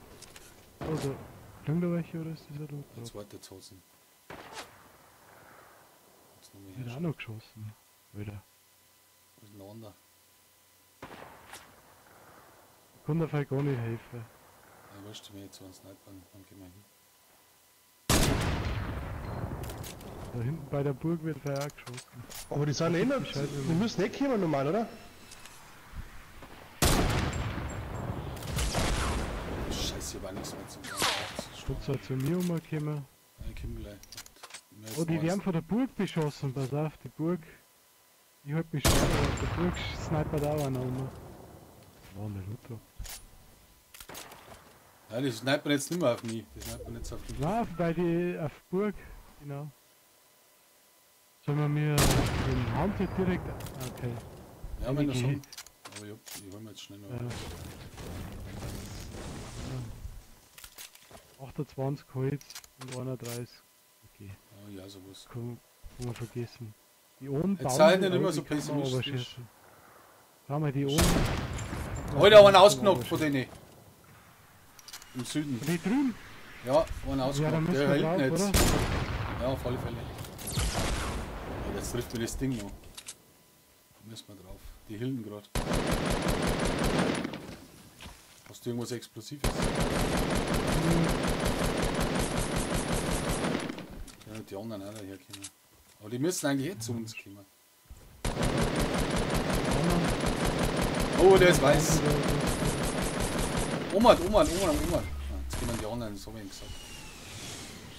Also, klingt da welche oder ist dieser Loot Der drauf? zweite Zosen. Jetzt noch mehr Wird auch noch geschossen. Wieder. Wo ist denn der andere? Kann da vielleicht gar nicht helfen. Ja, wurscht, wenn ich jetzt so einen Sniper, dann gehen wir hin. Da hinten bei der Burg wird vielleicht auch geschossen. Aber die sind eh noch. Scheiße, Die müssen eh kommen normal, oder? Scheiße, ich hab auch nichts mehr zum Bauen. Schutz hat zu mir umgekommen. Ja, ich komm gleich. Mir ist Oh, die noch werden eins. von der Burg beschossen, pass auf, die Burg. Ich halt mich schwer, aber auf der Burg snipert auch einer um. War eine Loot. Ja, die snipern jetzt nicht mehr auf mich. Die snipern jetzt auf mich. Nein, bei die auf Burg, genau. Sollen wir mir den Hunter direkt. Okay. Ja, wenn das Okay. haben. Aber ich hol mir jetzt schnell noch. Ja. Ja. 28 Holz und 31. Okay, Oh ja, sowas. kann man vergessen. Die Ohren Jetzt sei sich nicht immer alle, so die kann man pessimistisch. überschießen. Schau mal, die Ohren. Alter, einen ausgenockt von denen. Im Süden. Die drüben? Ja, einen Ja, da ausgenockt. müssen Der wir hinten drauf, jetzt. oder? Ja, auf alle Fälle. Ja, jetzt trifft mir das Ding noch. Da müssen wir drauf. Die Hilden gerade. Hast du irgendwas Explosives? Ja, die anderen auch daherkommen. Aber die müssen eigentlich eh zu uns kommen. Oh, der ist weiß. Oma, Oma, Oma, Oma. Ah, jetzt kommen die anderen, das habe ich ihm gesagt.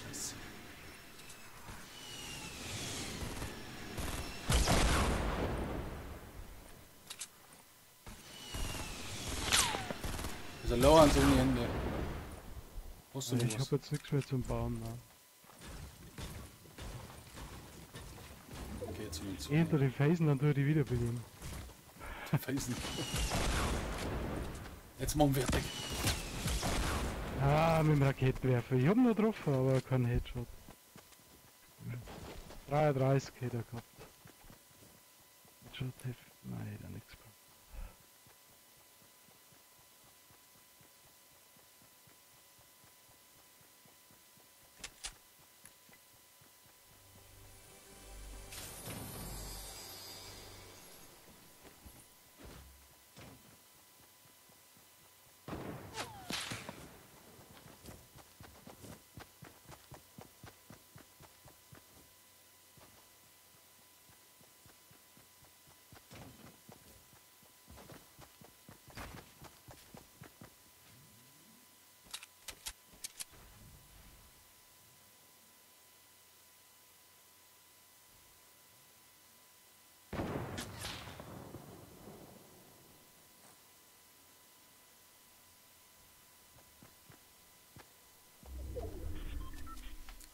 Scheiße. Also Low ans ohne Ende. Hast du noch Ich was? hab jetzt nichts mehr zum Bauen. Nein. Okay, jetzt mit Geh hinter den Felsen, dann tue ich die wiederbeleben. Felsen. Jetzt machen wir fertig. Ah, mit dem Raketenwerfer. Ich hab nur getroffen, aber keinen Headshot. 33 hätte er gehabt. Headshot, nein, hätte er nichts gebracht.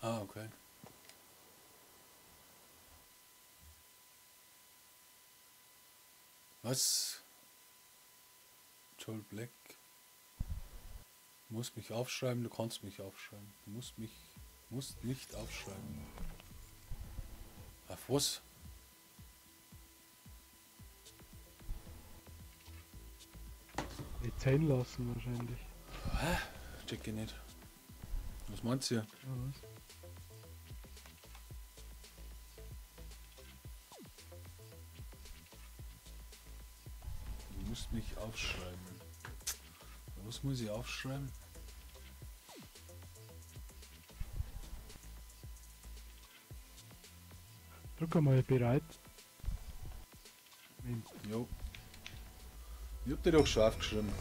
Ah, okay. Was? Joel Black. Du musst mich aufschreiben, du kannst mich aufschreiben. Du musst mich, musst nicht aufschreiben. Auf was? Die zählen lassen wahrscheinlich. Hä? Check ich nicht. Was meint ihr? Ja, was? Du musst mich aufschreiben. Was muss ich aufschreiben? Drück einmal bereit. Jo. Ich hab dir doch schon aufgeschrieben.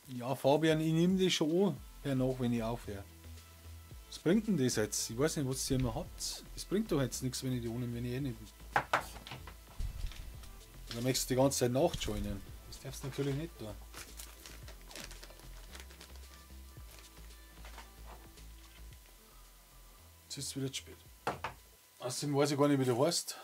Ja, Fabian, ich nehme dich schon an, hernach, wenn ich aufhöre. Was bringt denn das jetzt? Ich weiß nicht, was ihr immer habt. Das bringt doch jetzt nichts, wenn ich die ohne, wenn ich eh nicht. Dann möchtest du die ganze Zeit nachjoinen. Das darfst du natürlich nicht tun. Jetzt ist es wieder zu spät. Außerdem weiß ich gar nicht, wie du heißt.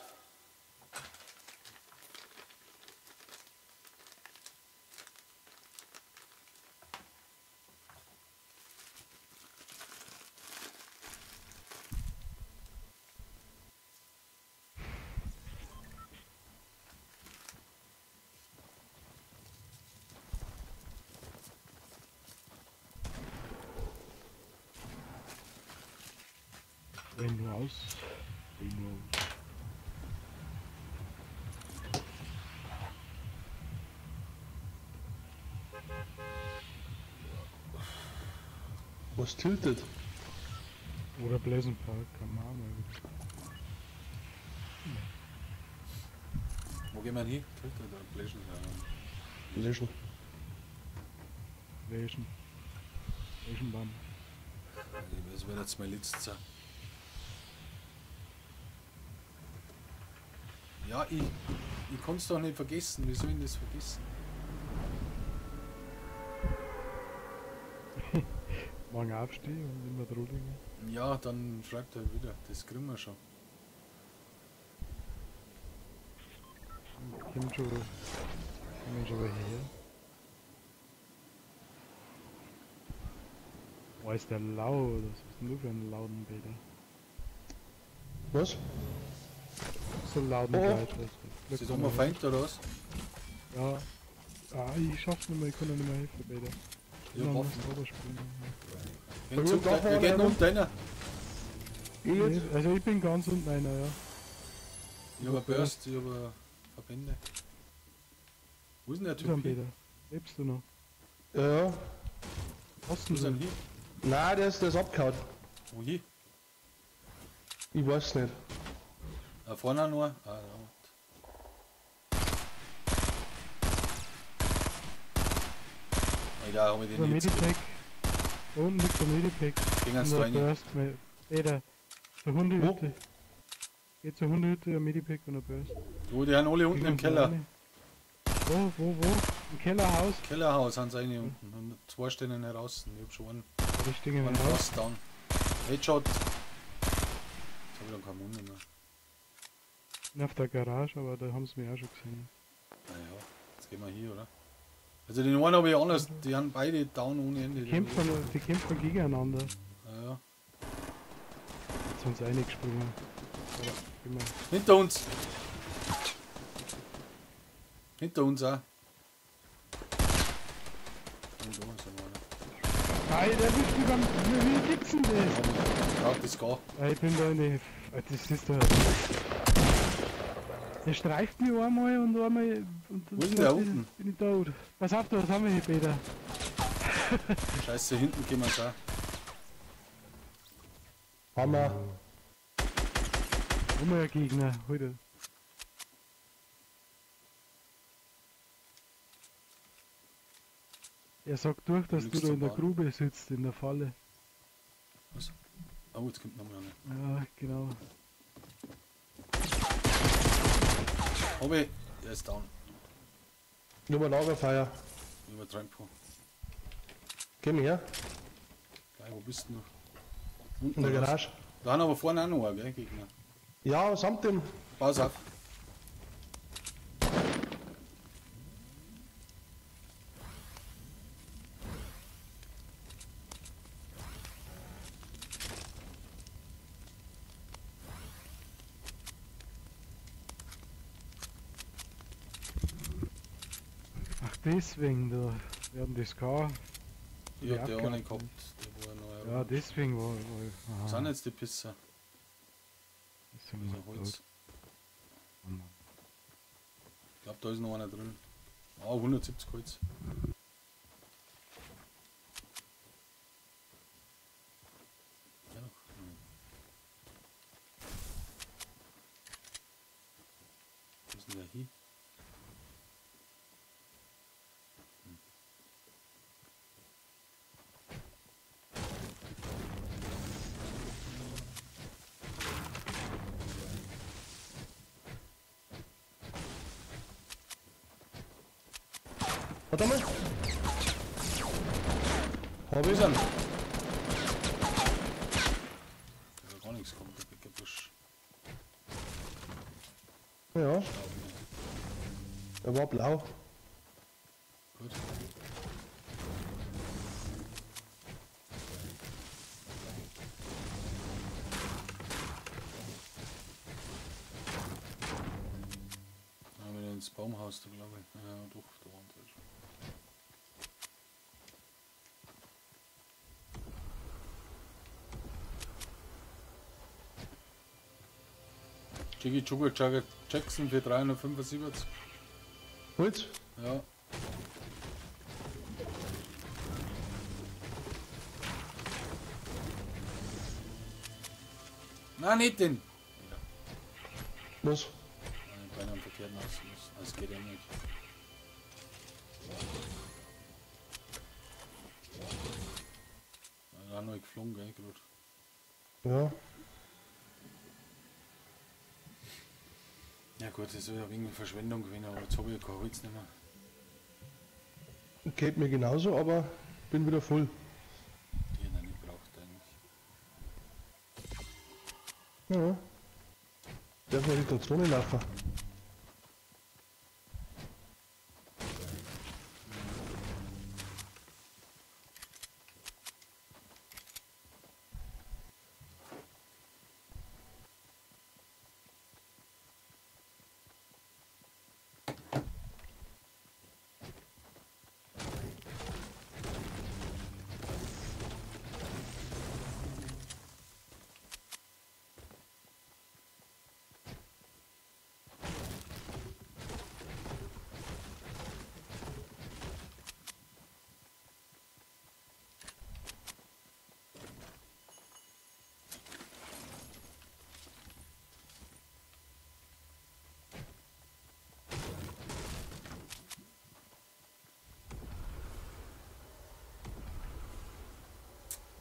Wenn du aus. Wenn du aus. Was tiltet? Oder Pleasant Park, kann man auch mal. Wo gehen wir hin? Tilted oder Pleasant? Pleasant. Pleasant. Pleasant Bahn. Das wird jetzt mein letzter sein. Ja, ich kann es doch nicht vergessen. Wie soll ich das vergessen? Morgen aufstehen und immer drüber. Ja, dann schreibt er wieder. Das kriegen wir schon. Kommt schon, kommt schon her. Boah, ist der laut. Was ist denn du für einen lauten Peter? Was? So lauten Oh. Leute. Ist das immer Feind oder was? Ja. Ah, ich schaff's nicht mehr, ich kann nicht mehr helfen, Peter. Ja, Ich Waffen. muss springen. Wir gehen unten rein. Nee, also ich bin ganz unten einer, ja. Ich hab eine Burst, ich hab eine Verbände. Wo ist denn der Typ? Ist Typ? Peter? Lebst du noch? Ja. Hast Wo du ist denn hier? Nein, der ist abgehauen. Wo hier? Ich weiß nicht. Da vorne noch. Ah, da. Alter, hab ich den Der jetzt. Medipack. Da unten liegt der Medipack. Gehen ganz Und da der rein. Burst. Peter, zur Hundehütte. Geh zur Hundehütte, ein Medipack und ein Burst. Wo, die haben alle unten im Keller. Wo, wo, wo? Im Kellerhaus? Kellerhaus haben sie eine unten. Und zwei stehen heraus. Ich hab schon einen. Die stehen einen heraus. fast down. Headshot. Jetzt hab ich dann keinen Mund mehr. Bin auf der Garage, aber da haben sie mich auch schon gesehen. Naja, jetzt gehen wir hier, oder? Also den einen habe ich anders, die haben beide down ohne Ende. Die kämpfen gegeneinander. Ja, ja. Jetzt sind sie reingesprungen. Ja, immer. Hinter uns! Hinter uns auch. Oh, da ist einer. Alter, wie gibt's denn das? Ja, das geht. Ja, ich bin da in die... Das ist doch... Der streift mich einmal und einmal... Und Wo ist denn der unten? Bin ich tot. Pass auf, da, was haben wir hier, Peter? Scheiße, hinten gehen wir da. Hammer. Haben wir ja Gegner, heute. Er sagt durch, dass du da in der Grube sitzt, in der Falle. Was? Oh, jetzt kommt nochmal einer. Ja, genau. Hobby, er ist down. Ich hab ein Lagerfeuer. Über Trampo. Geh mir her. Geil, wo bist du noch? Unten In der oder was? Garage. Da haben aber vorne auch noch einen, gell, Gegner. Ja, samt dem. Pass auf. Ach, deswegen, da werden das K. Ich hab Ja, der auch nicht gehabt. gehabt. Der war noch Ja, deswegen war. Was sind jetzt die Pisser? Das Das ist ein Holz. Ich glaube, da ist noch einer drin. Ah, 170 Holz. Ja, doch. Wo ist denn der hin? Warte mal. Hab Wo ich. ist er? Da hat gar nichts kommt, der Bäckerbusch. Ja. Er war blau. Gut. Dann wieder ins Baumhaus, da glaube ich. Ja, doch, da waren sie schon. Jiggy Chugga Chugga Jackson für 375. Holz? Ja. Nein, nicht den! Was? Nein, ich bin am verkehrten ausgelassen. Das geht ja nicht. Da noch geflogen, gell, gerade. Ja. Ja gut, das ist ja wegen Verschwendung gewesen, aber jetzt habe ich ja kein Holz nicht mehr. Geht mir genauso, aber bin wieder voll. Die hätte ich nicht braucht eigentlich. Ja. Darf man Richtung Zone laufen?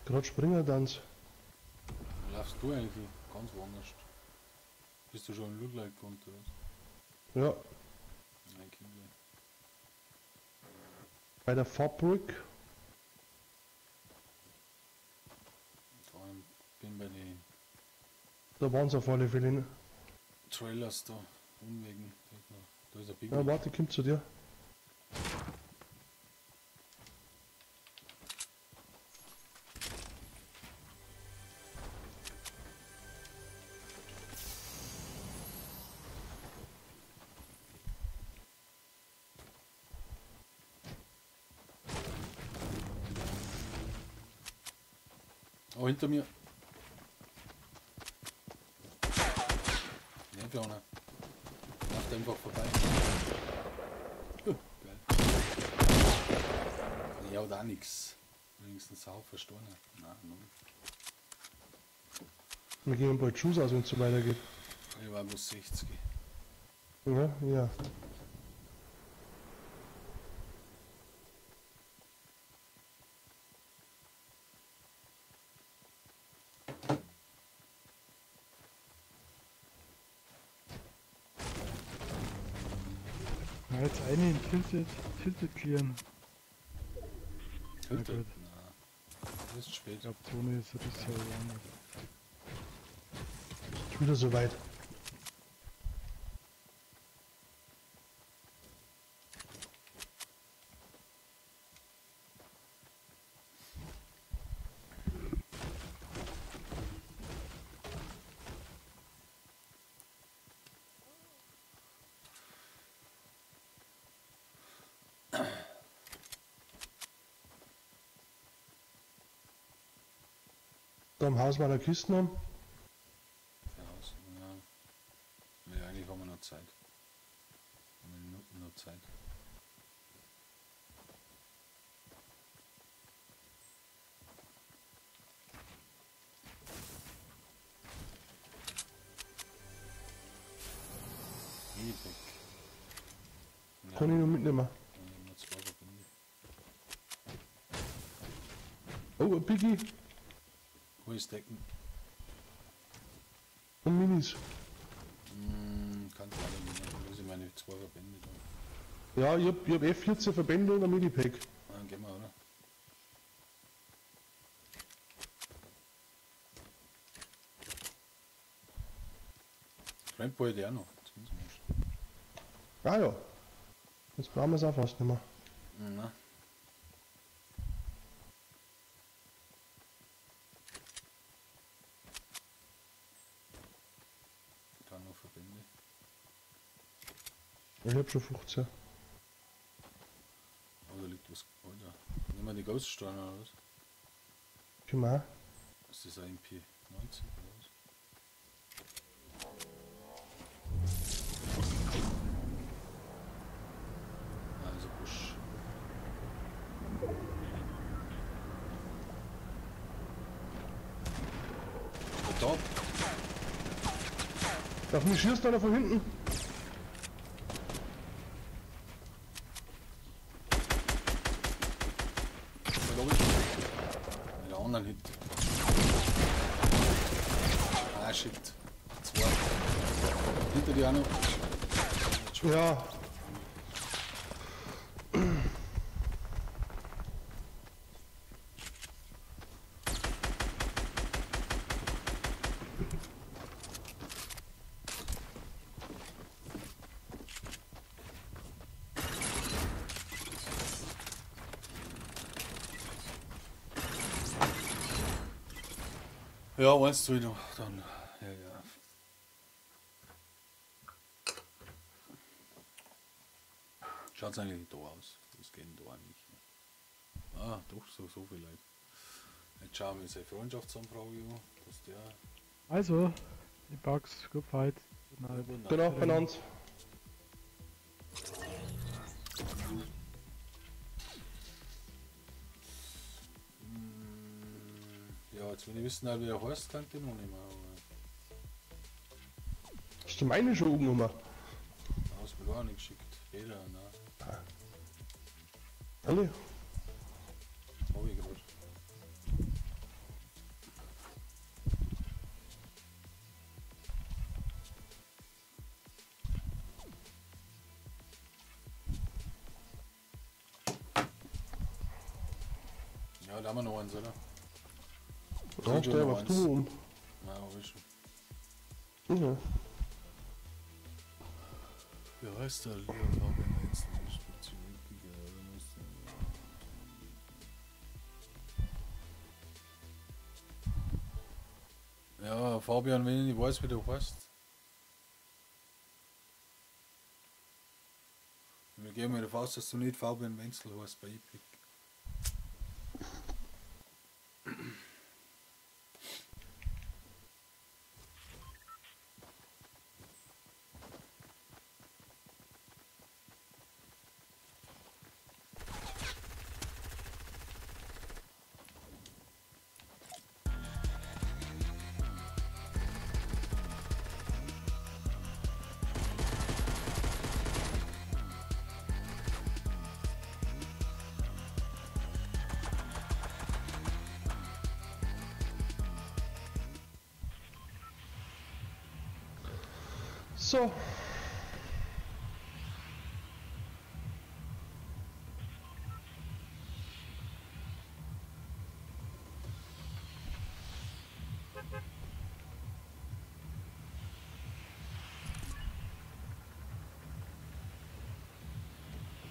Gerade Springertanz. Wo laufst du eigentlich? Ganz woanders. Bist du schon im Loot Lake oder was? Ja. Nein, Kindle. Bei der Fabrik. Vor allem bin bei den Da waren sie auf alle Fälle. Ne? Trailers da. Umwegen. Da ist ein Big Ja, warte, kommt zu dir. Oh, hinter mir. Ne, Fiona. Läuft einfach vorbei. Geil. Nee, hat auch nix. Wenigstens auch verstohlen. Nein, null. Wir gehen bald Schuss aus, wenn es so weitergeht. Ich war bloß 60. Ja, ja. Na, jetzt eine in Tilted clearen. Tilted? Na, das ist spät. Ich glaube, Zone ist ein bisschen lang. Ist wieder so weit. Da im Haus war der Kisten haben. Ja, Haus, ja. Ja, eigentlich haben wir noch Zeit. Haben wir Minuten noch Zeit. Medipack. Ja. Kann ich noch mitnehmen. Ja, zwei Verbände. Oh, ein Piggy. Wo ist Decken? Und Minis. Kann ich alle nehmen. Wo sind meine zwei Verbände da? Ja, ich hab F14 Verbände und ein Minipack. Dann gehen wir, oder? Fremdball auch noch. Ah ja. Jetzt brauchen wir es auch fast nicht mehr. Na. Ich hab schon 15. Oh, da liegt was. Alter. Nehmen wir die Ghoststeine oder was? Können wir auch. Ist das ein MP90 oder was? Also Busch. Da! Auf mich schießt einer von hinten. Anderen Hit. Ah shit. Zwei. Hinter dir auch noch. Ja. Ja, eins, zwei noch, dann, ja, ja. Schaut's eigentlich da aus? Das geht da eigentlich. Ah, doch, so vielleicht. Jetzt schauen wir uns eine Freundschaftsanfrage an, dass der... Also, die Bugs, good fight. Good night. Genau, benannt. Ja, jetzt wenn ich wissen, wie er heißt, kann ich noch nicht mehr. Aber hast du meine schon angenommen? Hast du mir gar nicht geschickt. Peter, nein. Alle? Hab ich gerade. Ja, da haben wir noch eins, oder? Ja, stell auf du um. Nein, hab ich schon. Ja. Wie heißt der? Leon Fabian Wenzel, Ja, Fabian, wenn ich nicht weiß, wie du heißt. Wir gehen mal davon aus, dass du nicht Fabian Wenzel heißt bei Epic. So.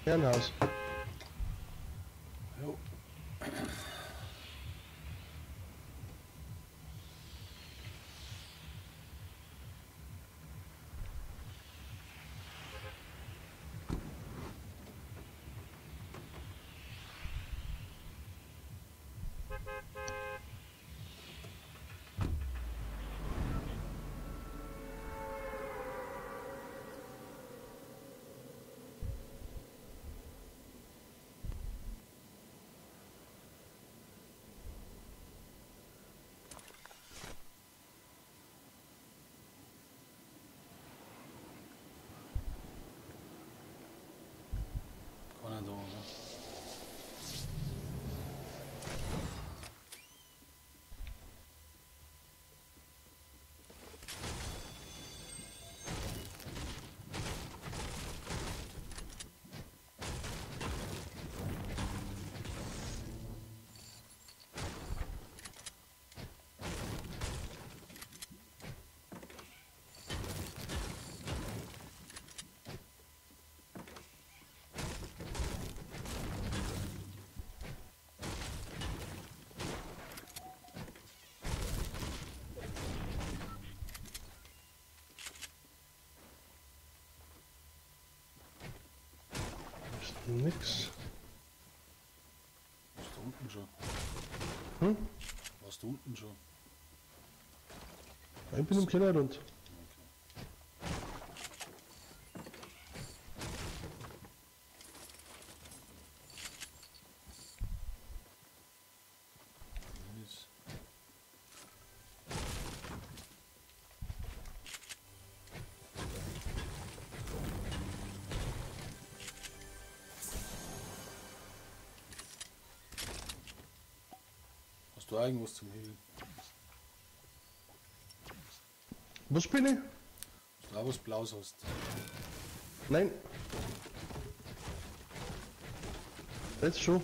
Herrenhaus. Jo. Keiner da, oder? Nix. Warst du unten schon? Hm? Warst du unten schon? Ich bin im Keller rund. Okay. Hast du irgendwas zum Hebeln? Was bin ich? Hast du auch was Blaues hast? Nein. Jetzt schon.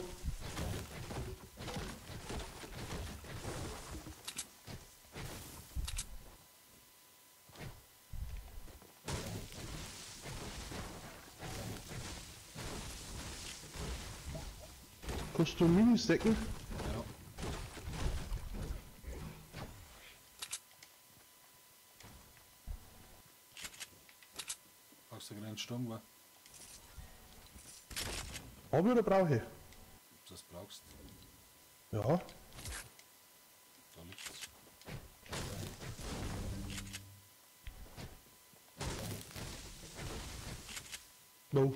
Kannst du Minis decken? Ja. Brauchst du keinen Sturm, wa? Hab ich oder brauche ich? Ob du das brauchst? Ja. Da liegt's. No.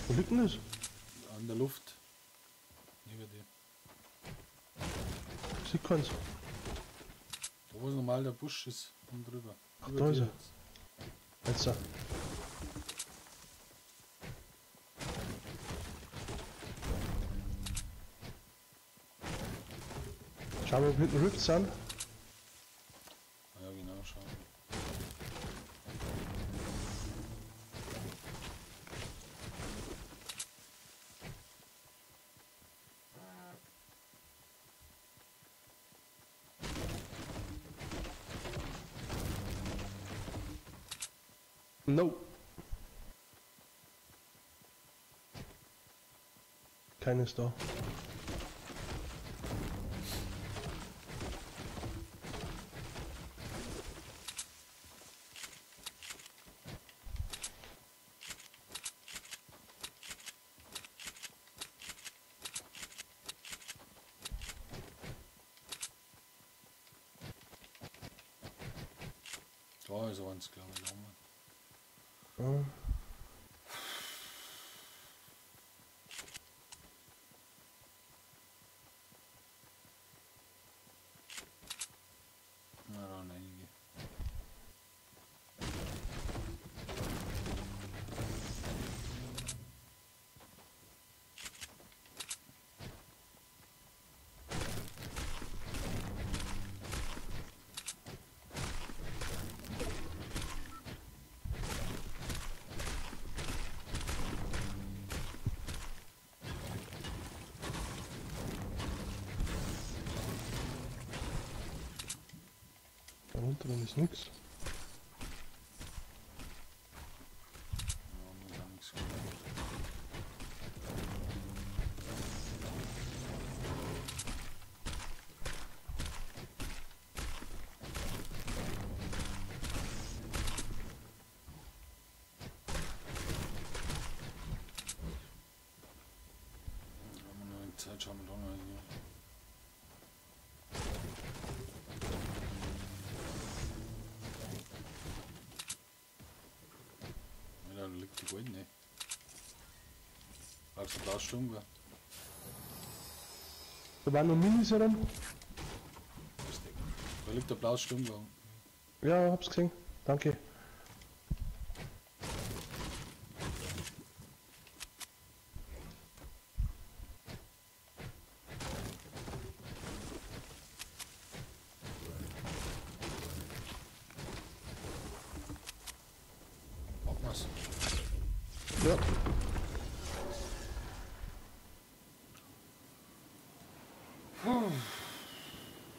Wo liegt denn das? An der Luft. Neben dir. Sieht keins. Da wo normal der Busch ist, und drüber. Ach, Über da ist dir er. jetzt. Jetzt. Schauen wir, ob hinten Rifts sind. Ja, genau, schau. No. Keines da. Da ist eins, glaube ich, da oben. Ja. Na, da sind einige. Da runter ist nix. Jetzt schauen wir da noch hin. Ja, da liegt die goldene. Brauchst du Blausturm? Da waren noch Minis herum. Da liegt der blaue Sturmwagen. Ja, hab's gesehen. Danke. Packen wir's. Ja.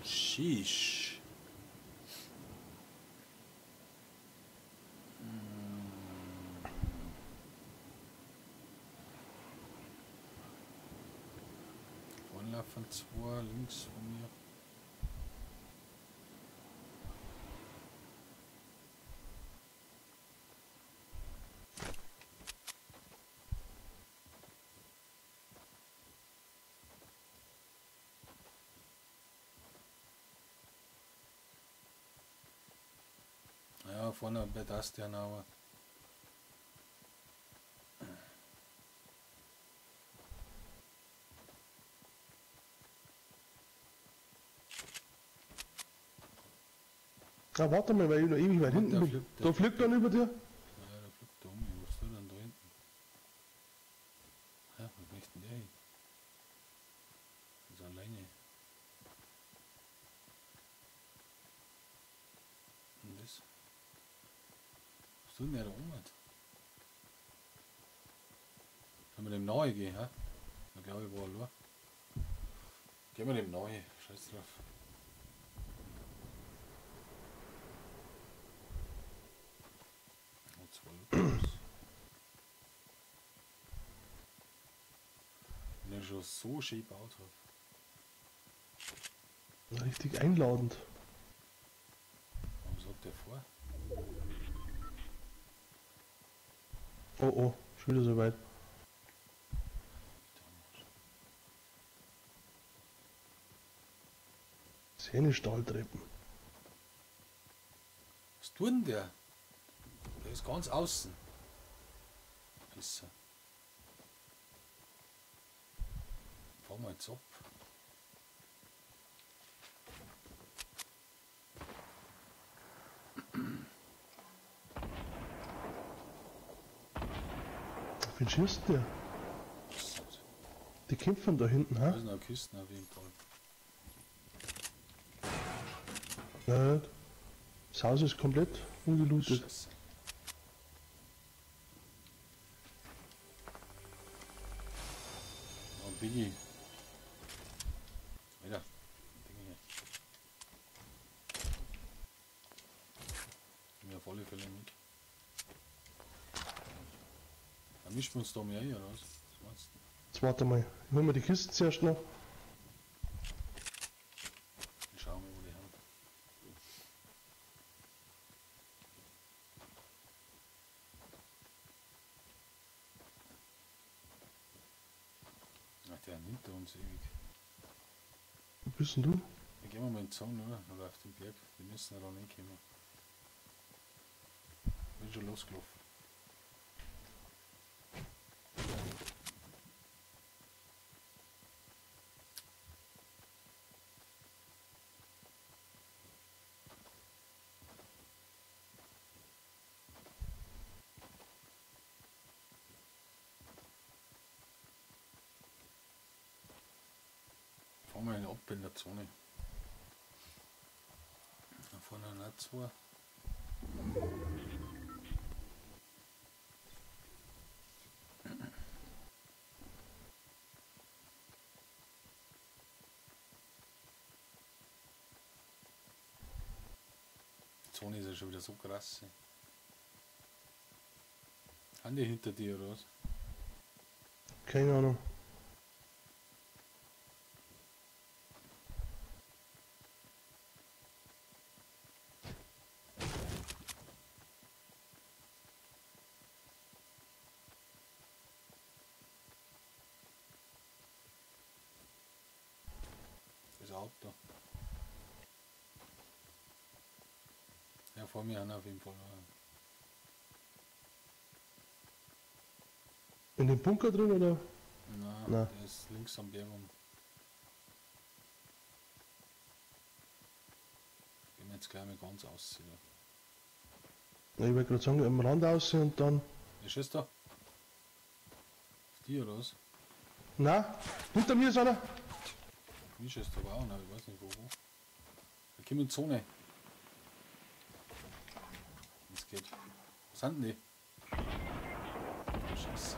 Sheesh. Vorne laufen zwei, links von mir. Ja, vorne bei Dastian aber. Na, warte mal, weil ich noch ewig weit hinten bin. Da fliegt dann über dir. Ja, der fliegt da um. Was tut denn da hinten? Ja, was möchte denn der hin? Das ist alleine. Und das? Was tut denn der da oben? Sollen wir dem nahe gehen, hä? Da glaube ich, war allein. Gehen wir dem nahe. Scheiß drauf. Wenn ich schon so schön gebaut habe. Richtig einladend. Was hat der vor? Oh oh, schon wieder so weit. Seine Stahltreppen. Was tut denn der? Der ist ganz außen. Pisser. Fahren wir jetzt ab. Wen schießt der? Die kämpfen da hinten, hä? Da sind auch Kisten auf jeden Fall. Ja, das Haus ist komplett ungelootet. Scheiße. Oh, Biggie. Alter, Ding hier. Nehmen wir auf alle Fälle mit. Dann mischen wir uns da mehr ein, oder was? Was meinst du? Jetzt warte mal. Ich hol mir die Kisten zuerst noch. Ich schau mal, wo die haben. Ach, der hinter uns ewig. Wo bist denn du? Dann gehen wir mal in die Zone, oder? Oder auf den Berg. Die müssen ja da nicht kommen. Bin schon losgelaufen. Fahren wir ab in der Zone. Da vorne noch zwei. Die Zone ist ja schon wieder so krass. Haben die hinter dir oder was? Keine Ahnung. Auto. Ja, vor mir einer auf jeden Fall. In dem Bunker drin oder? Nein, Nein. Der ist links am Berg um. Gehen wir jetzt gleich mal ganz aus. Ja, ich wollte gerade sagen, am Rand aus und dann. Ist es da? Auf die oder was? Nein, hinter mir ist einer. Mich ist aber auch, ne? Ich weiß nicht wo. Da kommt in die Zone. Es geht. Was sind denn die? Scheiße.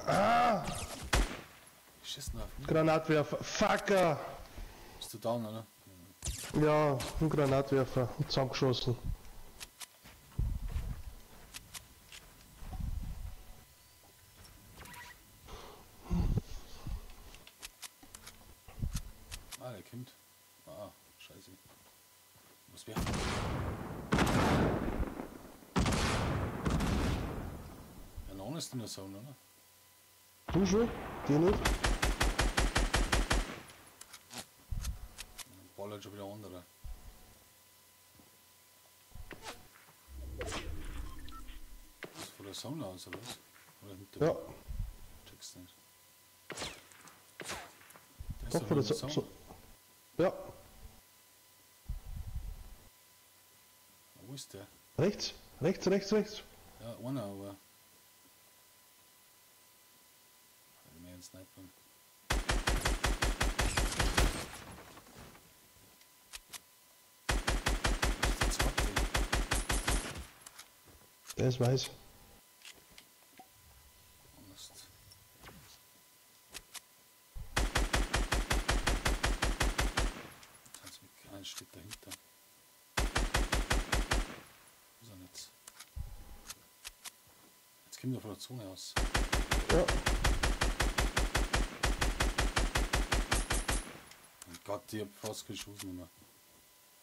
Ah! Die schießen auf mich. Granatwerfer. Fucker! Bist du down, oder? Ja, ein Granatwerfer. Und zusammengeschossen. Ah, der kommt. Ah, scheiße. Muss werfen. Ja, noch ist in der Zone, oder? Du schon? Die nicht? Ballert schon wieder andere. Ist von der Zone aus, oder was? Oder hinter Ja. mir? Check's nicht. Der ist Doch, von in der Zone. Ja. Wo ist der? Rechts, rechts, rechts, rechts. Ja, einer, aber. Mehr einen Sniper. Der ist weiß. Anders. Ein Schritt dahinter. Ist er nicht. Jetzt kommt er von der Zone aus. Ja. Oh Gott, ich hab fast keine Schuss mehr.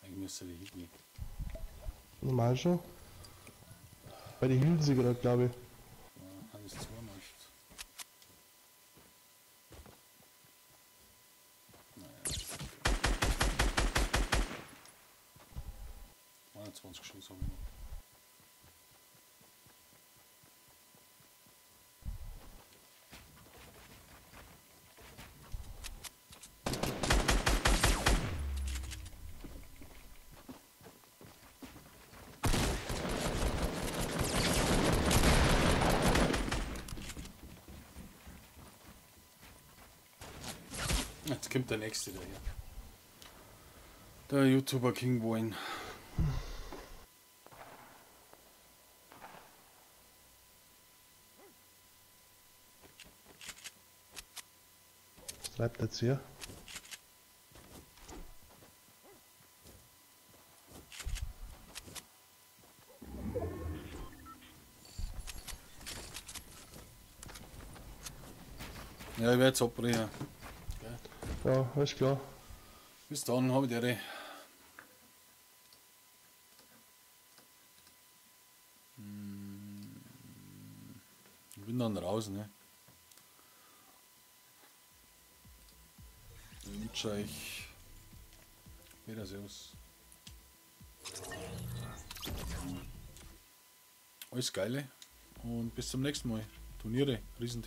Eigentlich müsste die hingehen. Normal schon. Weil die hielten sie gerade, glaube ich. Ja, alles zweimal. Naja. 21 Schuss habe ich noch. Jetzt kommt der nächste daher. Der YouTuber King Wayne. Was treibt jetzt hier? Ja, ich werde jetzt abbrechen. Ja, alles klar. Bis dann, hab ich die. Ich bin dann raus, ne? Ich wünsche euch wieder Servus. Alles Geile und bis zum nächsten Mal. Turniere, Riesenthema.